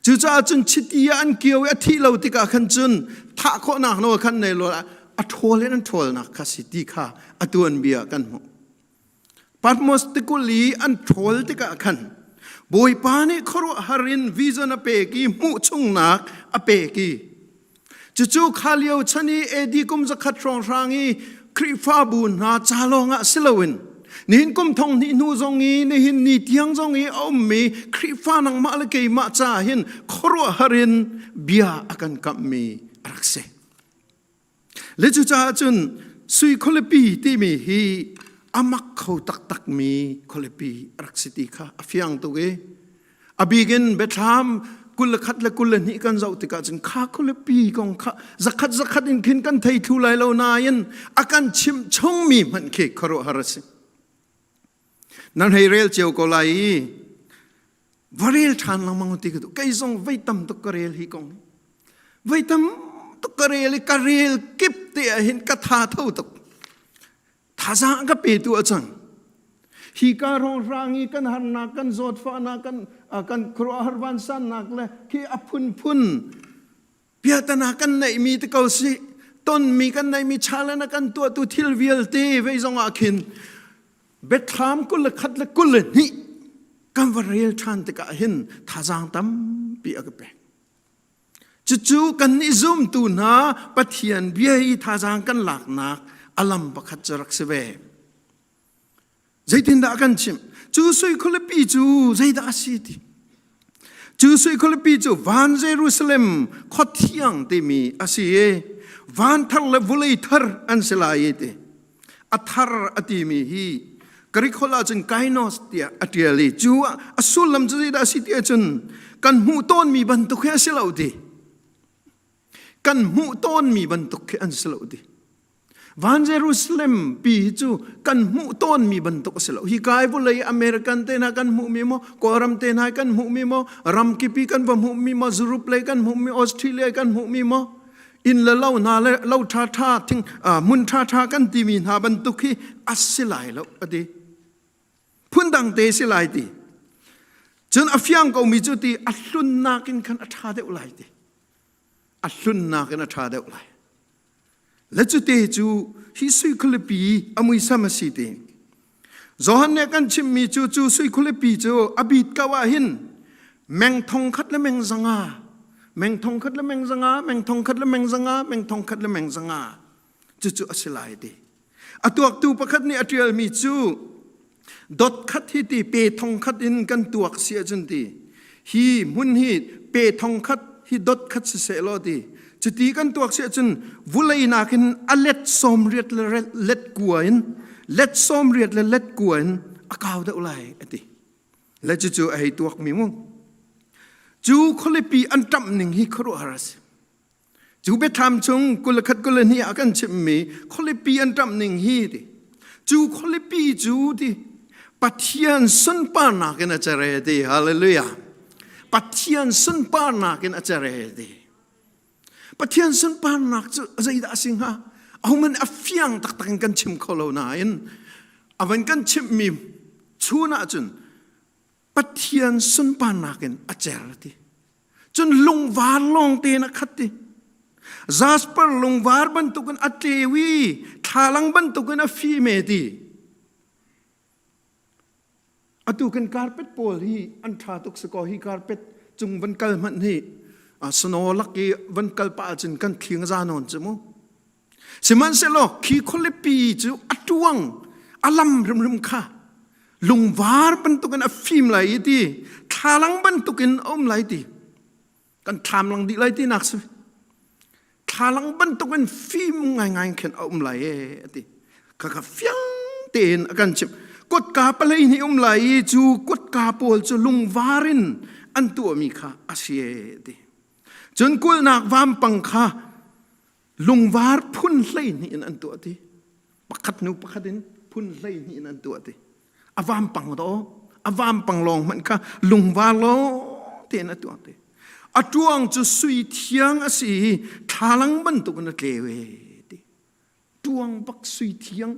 Cucaah cun chiti ah an kio i a thih lo tikah khan cun thah khawhnak nawl khan nei lo a ṭhawl in an ṭhawlnak kha si ti kha a tuanbia kan hmuh. Patmos tikulh i an ṭhawl tikah khan Bawipa nih khuaruahhar in vision a pek i hmuh chungnak a pek i Cucu kha lio chan i AD kum zakhat hrawnghrang i Khrihfabu hna ca lawngah si loin nihin kum thong hnih hnu zong i nihin ni tiang zong i a ummi Khrihfa nangmah le keimah caah hin khuaruahhar in bia a kan kamhmi a rak si. Le cucaah cun sui khualipi timi hi a mak kho taktakmi khualipi a rak si ti kha a fiang tuk i A bik in Biathlam 21 le 22 kan zoh tikah cun kha khualipi kong kha zakhat zakhat in khin kan thei thlu lai lo nain a kan chimh chungmi hmanh khi khuaruahhar a si. Nan hei rel cio ko lai i va rel ṭhan lengmang ti ka duh. Kei zong vei tam tuk ka rel hi kong hi. Vei tam tuk ka rel i ka rel kip te ah hin ka tha tho tuk. Thazaang ka petu a cang. Hi ka rawlhrang i kan harnak, kan zawtfahnak, kan kan khuaruahhar vansannak le khi a phunphun piatana kan neihmi te ko si tonmi kan neihmi challenge kan tuahtu thil vialte vei zong ah khin Biathlam 21 le 22 kan va rel ṭhan tikah hin thazaang tampi a ka pek. Cucu kannih zumtu hna Pathian bia i thazaang kan laknak a lam pakhat cu rak si ve. Zeitindah a kan chimh? Cu sui khualipi cu zeidah a si ti? Cu sui khualipi cu van Jerusalem khuathiang timi a si i van thar le vulei thar an si lai i ti. A thar a timi hi Greek holh ahcun kainos tiah a ṭial i cu a sullam cu zeidah a si ti ahcun kan hmuh tawnmi bantuk hi a si lo ti. Kan hmuh tawnmi bantuk khi an si lo ti. Van Jerusalem pi hi cu kan hmuh tawnmi bantuk a si lo. Hi kai vawlei American te hna kan hmuhmi maw, Kawlram te hna kan hmuhmi maw, ramkipi kan va hmuhmi maw, Europe lei kan hmuhmi, Australia kan hmuhmi maw, inn le lo hna le lo ṭha ṭha thing hmun ṭha ṭha kan timi hna bantuk hi a si lai lo a ti. Phundang te si lai ti. Cun a fiang komi cu ti a hlunnak in khan a ṭha deuh lai ti. A hlunnak in a ṭha deuh lai. Le cute cu hi sui khualipi a muisam a si ti. Johan nih kan chimmi cu cu sui khualipi cu a bit ko ah hin meng thong khat le meng zanga meng thong khat le meng zanga meng thong khat le meng zanga meng thong khat le meng zanga cucu a si lai ti. A tuaktu pakhat nih a ṭialmi cu dot khat hi ti pe thong khat in kan tuak si ahcun ti hi hmun hi pe thong khat hi dot khat si seh law ti cuti kan tuak si ahcun vulei nakin a let sawm riat le let kua in let sawm riat le let kua in a kau deuh lai a ti le cucu a hei tuakmi mu cu khualipi an ṭamh ning hi khuaruahhar a si Cu biathlam chung 21 22 ah kan chimmi khualipi an ṭamh ning hi ti. Cu khualipi cu ti Pathian sunparnak in a cere ti. Hallelujah. Pathian sunparnak in a cere ti. Pathian sunparnak cu zeidah a si hnga? Ahohmanh a fiang taktak in kan chim kho lo nain a van kan chimhmi chun ahcun Pathian sunparnak in a cer ti. Cun lungvar lawng tein a khat ti. Jasper lungvar bantukin a tleu i thlalang bantukin a fim e ti. Atu kan carpet pawl hi an ṭha tuk si kaw hi carpet cung van kal hmanh hi snow lak i van kal pah ahcun kan thling za nawn cu mu. Sihmanhsehlaw khi khualipi cu a ṭuang a lam hrimhrim kha lungvar bantukin a fim lai i ti thlalang bantukin a um lai ti kan thlamlang dih lai ti nak si thlalang bantukin fim ngaingai khin a um lai e a ti khakha fiang tein a kan chimh kutka palei nih um lai i cu kutka pawl cu lungvar in an tuahmi kha a si e a ti cun kulhnak vampang kha lungvar phun 12 in an tuah ti pakhat hnu pakhat in phun 12 in an tuah ti a vampang do a vampang lawng hmanh kha lungvar lawng tein a tuah ti a tuang cu sui thiang a si i thlalang bantukin a tleu e ti tuang bak sui thiang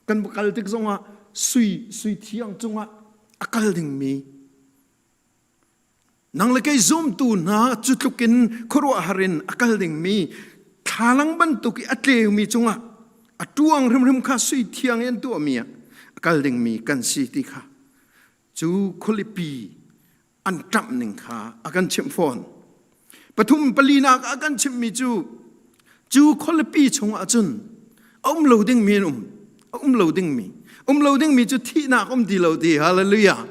kan kal tik zongah sui sui thiang cungah a kal dingmi Nang le kei zumtu hna cu tluk in khuaruahhar in a kal dingmi thlalang bantuk i a tleumi cungah a tuang hrimhrim kha sui thiang in an tuahmi ah a kal dingmi kan si ti kha cu khualipi an ṭamh ning kha a kan chimh fawn. Pathum palinak a kan chimhmi cu Cu khualipi chungah cun a um lo dingmi an um. A um lo dingmi. Um lo dingmi cu thihnak um ti lo ti. Hallelujah.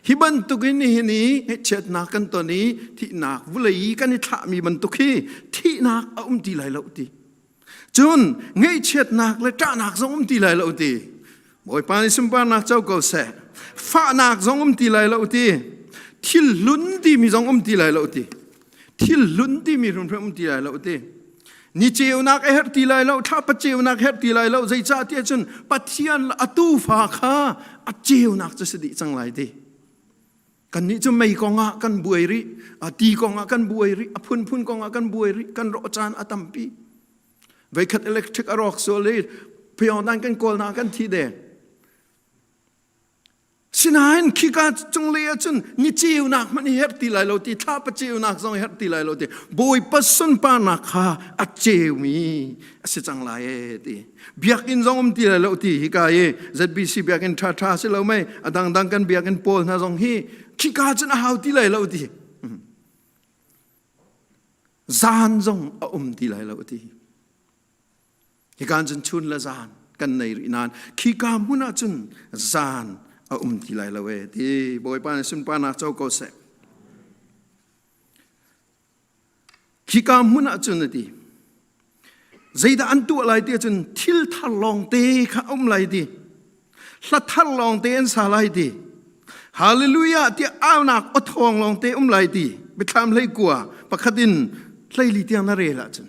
Hi bantukin nihin i chiatnak kan ton i thihnak vulei i kan i thlahmi bantuk hi thihnak a um ti lai lo ti. Cun ngaihchiatnak le ṭahnak zong um ti lai lo ti. Bawipa nih sunparnak co ko seh. Fahnak zong um ti lai lo ti. Thil hlun timi zong um ti lai lo ti. Thil hlun timi hrimhrim um ti lai lo ti. Ni ceunak a herh ti lai lo, thlapa ceunak herh ti lai lo, zeicah tiah cun Pathian a tuufa kha a ceunak cu si dih cang lai ti. Kannih cu mei kongah kan buai rih, ti kongah kan buai rih, a phunphun kongah kan buai rih, kan rawh caan a tampi. Veikhat electric a rawk sual i phayawngdan kan kawl na kan thi deng. Sinain khika cunglei ahcun ni ceunak hmanh hi herh ti lai lo ti thlapa ceunak zong herh ti lai lo ti Bawipa sunparnak kha a ceumi a si cang lai e ti biakinn zong um ti lai lo ti hika i ZBC biakinn ṭha ṭha si lo mei a dangdang kan biakinn pawl hna zong hi khika cun a hau ti lai lo ti Zan zong a um ti lai lo a ti. Hika cun chun le zan kan nei rih nain khika hmun ah cun zan a um ti lai lo e ti Bawipa nih sunparnak co ko seh. Khika hmun ah cun a ti. Zeidah an tuah lai ti ahcun thil thar lawngte kha a um lai ti. Hla thar lawngte an sa lai ti. Hallelujah tiah aunak aw thawng lawngte um lai ti. Biathlam hlei kua pakhat in hleili tiang na rel ahcun.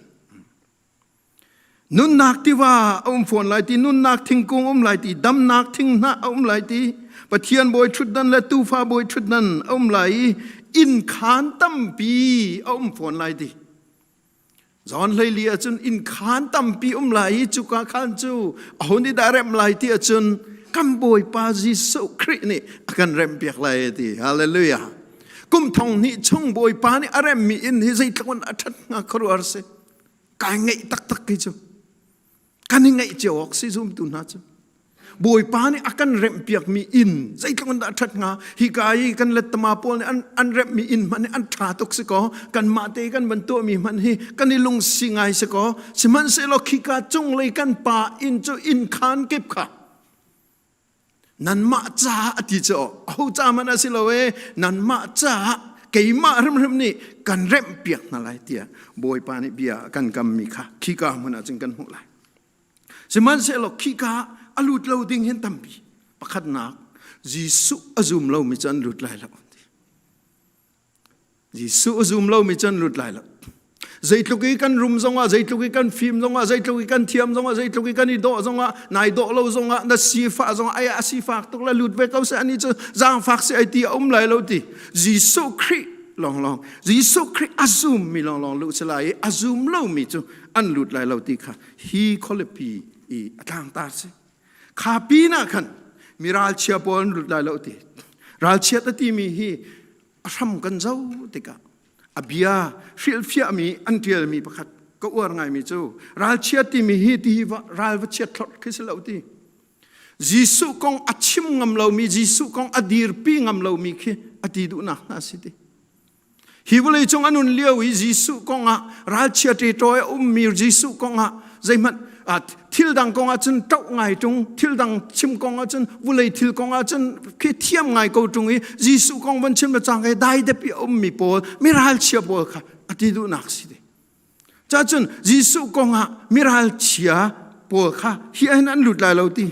Nunnak tiva a um fawn lai ti, nunnak thingkung um lai ti, damnak thinghnah a um lai ti, Pathian bawi ṭhutdan le tuufa bawi ṭhutdan a um lai i inn khaan tampi a um fawn lai ti. John hleili ahcun inn khaan tampi um lai i cuka khaan cu a hun i dah remh lai ti ahcun kan Bawipa Jesuh Khrih nih a kan remhpiak lai a ti. Hallelujah. Kum thong hnih chung Bawipa nih a remmi inn hi zeitluk in a ṭhat hnga khuaruahhar si. Kai ngaih taktak khi cu. Kan i ngaih cio awk si zumtu hna cu. Bawipa nih a kan remhpiakmi inn zeitluk in dah a ṭhat hnga hika i kan lettama pawl nih an, an remhmi inn hmanh hi an ṭha tuk si kaw kanmah te kan van tuahmi hmanh hi kan i lungsi ngai si kaw sihmanhsehlaw khika cunglei kan pa inn cu inn khaan kip kha nanmah caah a ti cu aho ca hmanh a si lo e nanmah caah keimah hrimhrim nih kan remhpiak hna lai tiah Bawipa nih bia a kan kammi kha khika hmun ah cun kan hmuh lai. Sihmanhsehlaw khika a lut lo ding hin tampi. Pakhatnak, Jesuh a zum lomi cu an lut lai lo. Jesuh a zum lomi cu an lut lai lo. Zeitluk i kan rum zongah, zeitluk i kan fim zongah, zeitluk i kan thiam zongah, zeitluk i kan i dawh zongah, nai dawh lo zongah, na sifah zongah, ai a sifak tuk la lut ve ko seh ani cu zaangfak si ai ti a um lai lo ti. Jesuh Khrih lawnglawng, Jesuh Khrih a zum mi lawnglawng luh si lai i a zum lomi cu an lut lai lo ti kha hi khualipi i a tlangtar si kha pinah khan mi ralchia pawl an lut lai lo ti ralchiat a timi hi a hram kan zo tikah a bia hrilhfiahmi an ṭialmi pakhat ka uar ngaimi cu ralchiat timi hi ti hi ral va chiat thlorh khi si lo ti Jesuh kong a chim ngam lomi Jesuh kong a dirpi ngam lomi khi a ti duhnak hna si ti Hi vawleicung a nun lio i Jesuh kongah ralchia ṭeṭawi a ummi Jesuh kongah zeihmanh thil dang kongah cun ṭoh ngai ṭung, thil dang chim kongah cun vulei thil kongah cun khi thiam ngai ko ṭung i Jesuh kong van chim le cang i daidep i a ummi pawl mi ralchia pawl kha a ti duhnak si te. Cacun Jesuh kongah miralchia pawl kha hi ahhin an lut lai lo ti.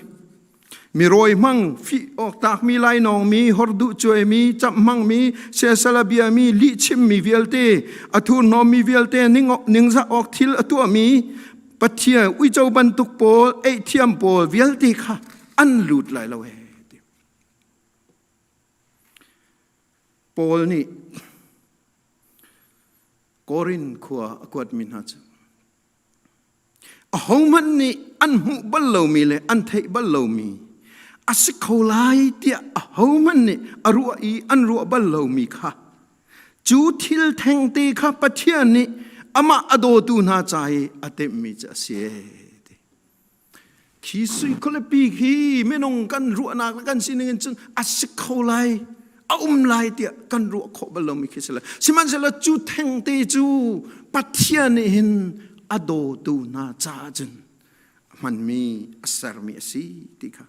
Mirawi hmang, fih awk tlakmi lainawngmi, horduh cuaimi, camh hmangmi, siasal a biami, lihchimmi vialte, a thurhnawmmi vialte, ningzah awk thil a tuahmi, Pathian uico bantuk pawl, eihthiam pawl vialte kha an lut lai lo he. Paul nih Korin khua a kuatmi hna cu ahohmanh nih an hmuh bal lomi le an theih bal lomi a si kho lai tiah ahohmanh nih a ruah i an ruah bal lomi kha cu thil thengte kha Pathian nih amah a dawtu hna ca i a timhmi cu a si. Khi sui khualipi khi minung kan ruahnak le kan sining in cun a si kho lai, a um lai tiah kan ruah khawh bal lomi khi si lai. Sihmanhsehlaw cu thengte cu Pathian nih hin a dawtu hna caah cun a hmanmi, a sermi a si ti kha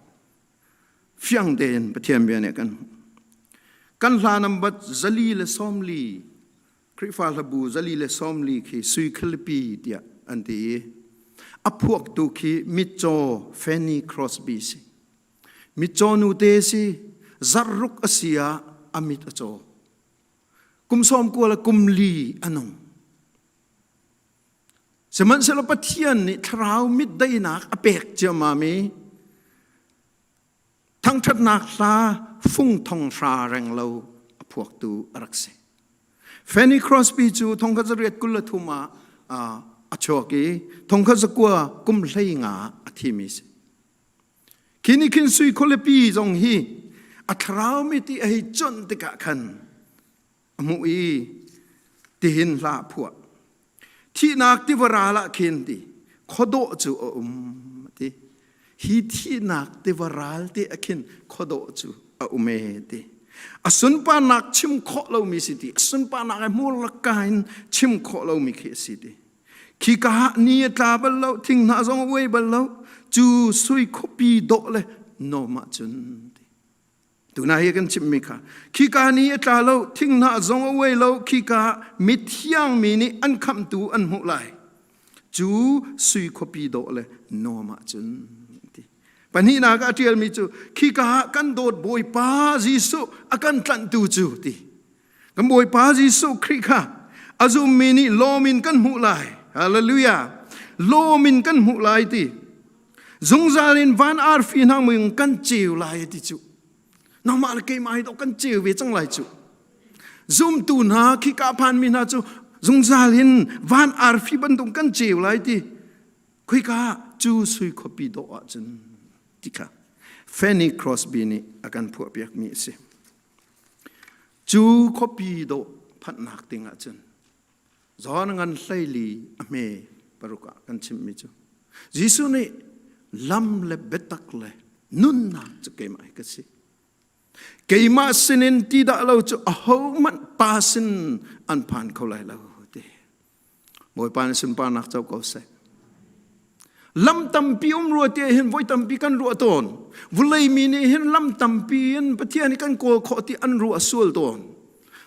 fiang tein Pathian bia nih a kan hmuh. Kan hla nambat zali le sawmli Khrihfa hlabu 440 khi sui khualipi tiah an ti i a phuaktu khi mitcaw Fanny Crosby si. Mitcaw nute si zarhruk a si ah a mit a caw. Kum sawm kua le kum li a nung. Sihmanhsehlaw Pathian nih thlarau mit daihnak a pek ciammam i Thangṭhatnak hla fung thong hra reng lo a phuaktu a rak si. Fanny Crosby cu thongkhat zariat 23 ah a chuak i thongkhat zakua kum hlei nga a thimi si. Khi ni khin sui khualipi zong hi a thlarau mi ti a hei cuanh tikah khan a hmuh i tihin hla a phuah. Thihnak tiva ral ah khin ti khuadawh cu a um ti. Hi thihnak tiva ral te ah khin khuadawh cu a um e ti. A sunparnak chim khawh lomi si ti. A sunparnak ai hmur laka in chim khawh lomi khi a si ti. Khi ka ah ni a tla bal lo, thinghnah zong a uai bal lo. Cu sui khuapi dawh le nawm ahcun ti. Tuna hi kan chimmi kha khika ni a tla lo thinghnah zong a uai lo khika mithiang mi nih an khamhtu an hmuh lai cu sui khuapi dawh le nuam ah cun ti pahnihnak ah a ṭialmi cu khika ah kan dawt Bawipa Jesuh a kan tlanhtu cu ti kan Bawipa Jesuh Khrih kha a zummi nih lawm in kan hmuh lai hallelujah lawm in kan hmuh lai ti Zungzal in van arfi hna mui kan ceu lai ti cu. Nangmah le keimah hi dok kan ceu ve cang lai cu. Zumtu hna khika phan mi hna cu zungzal in van arfi bantuk kan ceu lai ti. Khika cu sui khuapi dawh ahcun ti kha Fanny Crosby nih a kan phuahpiak mi a si. Cu khuapi dawh phanhnak ding ahcun John ngan hleili a hme paruk ah kan chimmi cu Jesuh nih lam le biatak le nunnak cu keimah hi ka si. Keimah sinin ti dah lo cu ahohmanh pa sin an phan kho lai lo ti. Bawipa nih sunparnak co ko seh. Lam tampi um rua ti hin voi tampi kan ruah tawn. Vulei mi nih hin lam tampi in Pathian hi kan kawl khawh ti an ruah sual tawn.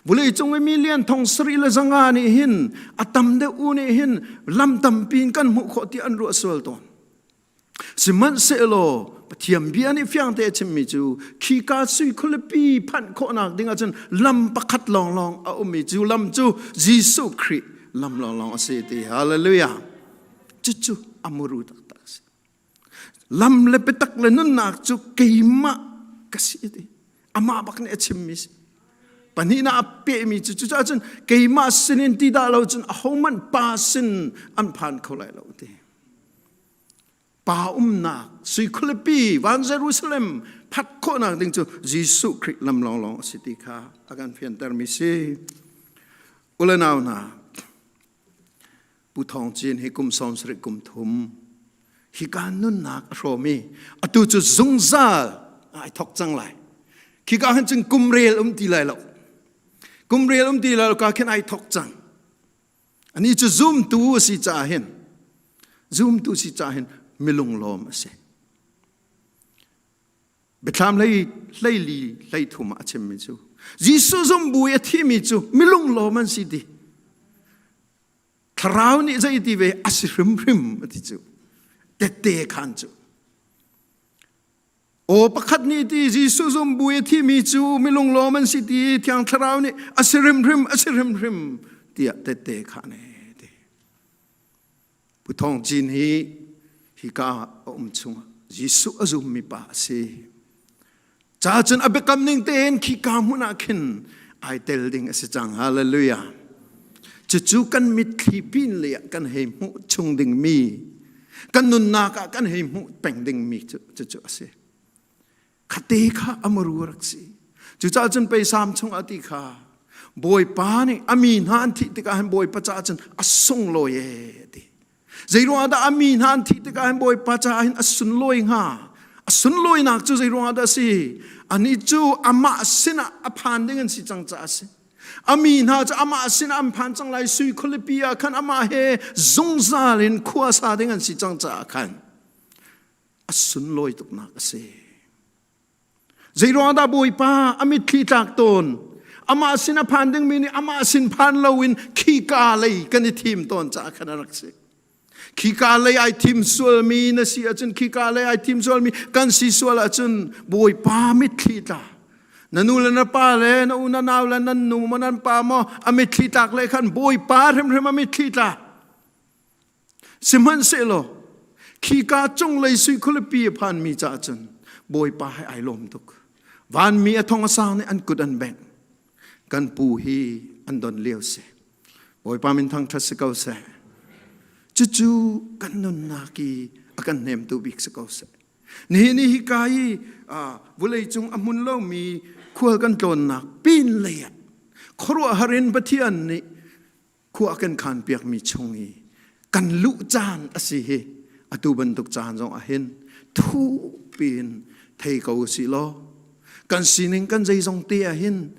Vulei cung i mi lian thong sarih le zanga nih hin a tam deuh u nih hin lam tampi in kan hmuh khawh ti an ruah sual tawn. Sihmanhsehlaw Pathian bia nih fiang te a chimmi cu khika sui khualipi phanh khawhnak ding ahcun lam pakhat lawnglawng a um i cu lam cu Jesuh Khrih lam lawnglawng a si ti. Hallelujah. Cucu a muru taktak a si. Lam le biatak le nunnak cu keimah ka si ti. Amah bak nih a chimmi si. Pahnihnak a pehmi cu cucaah cun keimah sinin ti dah lo cun ahohmanh pa sin an phan kho lai lo ti. Pa umnak sui khualipi van Jerusalem phat khawhnak ding cu Jesuh Khrih lam lawnglawng a si ti kha a kan fiantermi si. Ule nau hna, Pu Thawng Cin hi kum 70 kum thum hika nunnak a hrawm i atu cu zungzal ai thok cang lai. Khika hin cun kum rel um ti lai lo. Kum rel um ti lai lo ka khin ai thok cang. Ani cu zumtu a si caah hin zumtu si caah hin milung lawm a si. Biathlam hlei hleili hleithum ah a chimmi cu Jesuh zumbu i a thimi cu milunglawm an si ti. Thlarau nih zei ti ve a si hrimhrim a ti cu. Tette khan cu. Aw pakhat nih ti Jesuh zumbu i a thimi cu milunglawm an si ti Thiang Thlarau nih a si hrimhrim a si hrimhrim tiah tette khan e ti. Pu Thawng Cin hi hika a um chungah Jesuh a zummi pa a si. Ca cun a biakam ning tein khika hmun ah khin ai tel ding a si cang. Hallelujah. Cucu kan mitthli pin le ah kan hei hmuh chung dingmi, kan nunnak ah kan hei hmuh peng dingmi cu cucu a si. Khate kha a muru rak si. Cucaah cun pei Salm chungah ti kha Bawipa nih a mi hna an thih tikah hin Bawipa caah cun a sunglawi e ti. Zeiruangah dah a mi hna an thih tikah hin Bawipa caah hin a sunlawi hnga? A sunlawinak cu zeiruangah dah a si? Anih cu amah sinah a phan ding an si cang caah a si. A mi hna cu amah sinah an phan cang lai sui khualipi ah khan amah he zungzal in khua sa ding an si cang caah khan a sunlawi tuknak a si. Zeiruang dah Bawipa a mitthli tlak tawn? Amah sin a phan dingmi nih amah sin phan loin khika lei kan i thim tawn caah khan a rak si. Khika lei ai thim sualmi na si ahcun khika lei ai thim sualmi kan si sual ahcun Bawipa mitthli tla. Na nu le na pa le na u na nau le nan nu maw nan pa maw a mitthli tlak le khan Bawipa hrimhrim a mitthli tla. Sihmanhsehlaw khika cunglei sui khualipi a phanmi caah cun Bawipa he ai lawm tuk. Vanmi a thong a sang nih an kut an bengh. Kan pu hi an don lio si. Bawipa min thangṭhat si ko seh. Cucu kan nunnak i a kan hnemtu bik si ko seh. Nihin ni hika i vawleicung a hmun lomi khual kan tlawnnak pin lei ah khuaruahhar in Pathian nih khua a kan khan piakmi chung i kan luh caan a si hi atu bantuk caan zong ah hin thupi in thei ko usih law kan sining kan zeizong te ah hin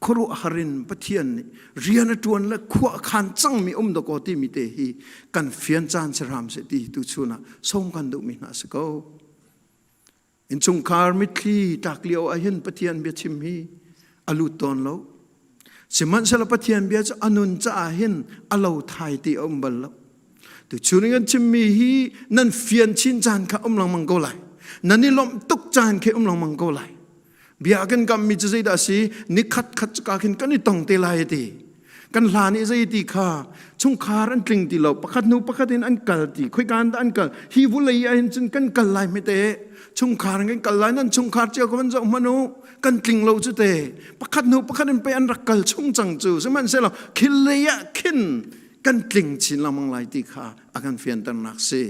khuaruahhar in Pathian nih rian a ṭuan le khua a khan cangmi um dakaw timi te hi kan fian caan si hram seh ti tu chun ah sawm kan duhmi hna si ko. Innchungkhar mitthli tlak lio ah hin Pathian biachim hi a lut tawn lo. Sihmanhsehlaw Pathian bia cu a nun caah hin a lo thai ti a um bal lo. Tuchun in kan chimmi hi nan fian chin caan kha um lengmang ko lai. Nan i lawmh tuk caan khi um lengmang ko lai. Bia kan kammi cu zeidah a si? Ni khat khat cu ka khin kan i tong te lai ti. Kan hlan i zei ti kha chungkhar an tling ti lo pakhat hnu pakhat in an kal ti khoikan dah an kal hi vulei ah hin cun kan kal lai hme te chungkhar kan kal lai nan chungkhar cio ka van zoh hmanh u kan tling lo cu te pakhat hnu pakhat in pe an rak kal chung cang cu sihmanhsehlaw khil lei ah khin kan tling chin lengmang lai ti kha a kan fianternak si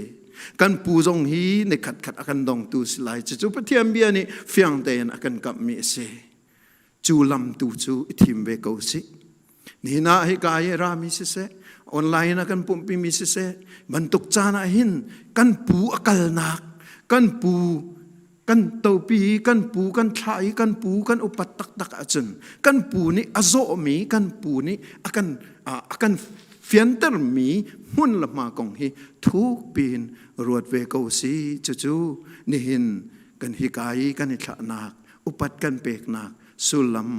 kan pu zong hi ni khat khat a kan dongtu si lai cucu Pathian bia nih fiang tein a kan kamhmi a si cu lam tu cu i thim ve ko sih nihin ah hika i rami siseh online ah kan pumhpimi siseh bantuk caan ah hin kan pu a kalnak kan pu kan topi kan pu kan thlah i kan pu kan upat taktak ahcun kan pu nih a zawhmi kan pu nih a kan a kan fiantermi hmun le hma kong hi thuk piin ruat ve ko si cucu nihin kan hika i kan i thlahnak upat kan peknak sullam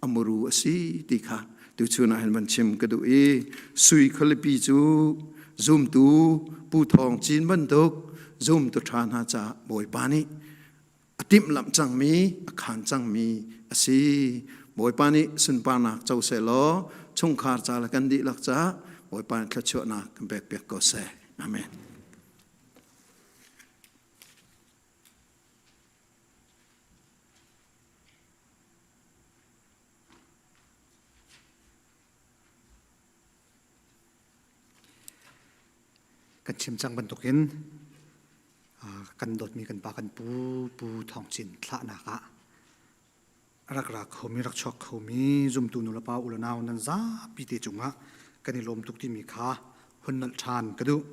a muru a si ti kha tuchun ah hin van chim ka duh i sui khualipi cu zumtu Pu Thawng Cin bantuk zumtu ṭha hna caah Bawipa nih a timhlamh cangmi a khaan cangmi a si. Bawipa nih sunparnak co seh law chungkhar ca le kan dihlak caah Bawipa nih thluachuahnak kan pekpiak ko seh. Amen. Kan chim cang bantukin kan dawtmi kan pa kan pu Pu Thawng Cin thlahnak ah rak ra khomi rak chuak khomi zumtu nulepa u le nau nan zapi te cungah kan i lawm tuk timi kha hun nolh ṭhan ka duh.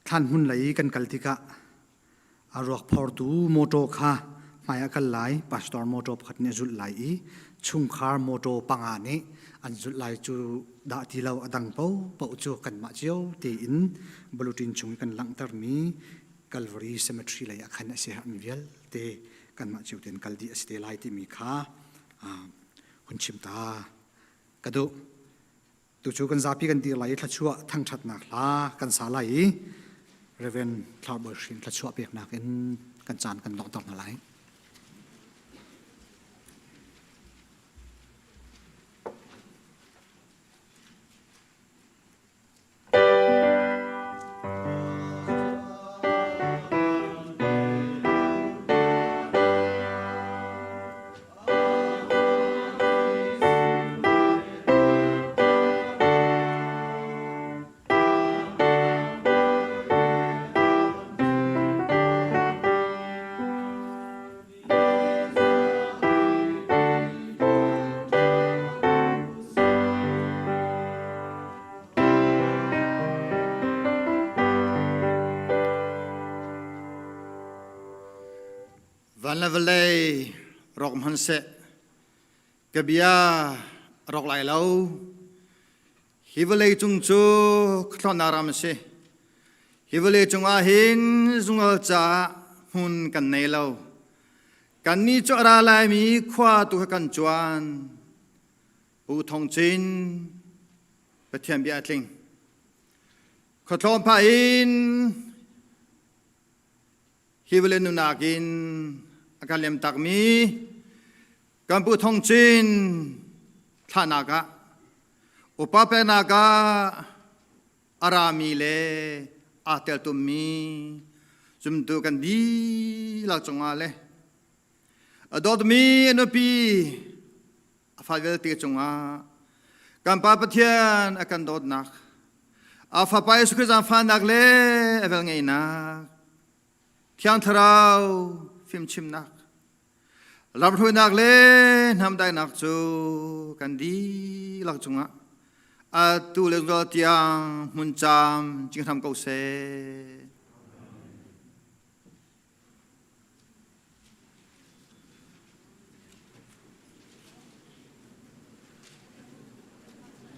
Thlan hmun lei kan kal tikah a ruak phortu mawṭaw kha hmai ah kal lai, pastor mawṭaw pakhat nih a zulh lai i chungkhar mawṭaw panga nih an zulh lai cu dah ti lo a dang paohpaoh cu kanmah cio tein bulletin chung i kan langhtermi Calvary Cemetery lei ah khan a si herhmi vialte kanmah cio tein kal dih a si te lai timi kha hun chim ta ka duh. Tucu kan zapi kan dir lai i thluachuah thangṭhatnak hla kan sa lai i Reverend Thlar Bawi Hrin thluachuah peknak in kan caan kan donghter hna lai. Van le vawlei rawk hmanhseh ka bia a rawk lai lo. Hi vawlei cung cu khuathlawhnak ram a si. Hi vawlei cungah hin zungzal caah hmun kan nei lo. Kannih cu a ra laimi khua tu kha kan cuan. Pu Thong Cin, Pathian bia a tling. Khuathlawm phah in hi vawlei nunak in a kan lem takmi kan Pu Thong Cin thlahnak ah upa peknak ah a rami le aa teltummi zumtu kan dihlak cungah le a dawtmi a nupi a fa vialte cungah kan Pa Pathian a kan dawtnak a Fapa Jesuh Khrih zaangfahnak le a velngeihnak Thiang Thlarau fimchimnak lamhruainak le hnamdainak cu kan dihlak cungah atu le zungzal tiang hmun caam cinghram ko seh.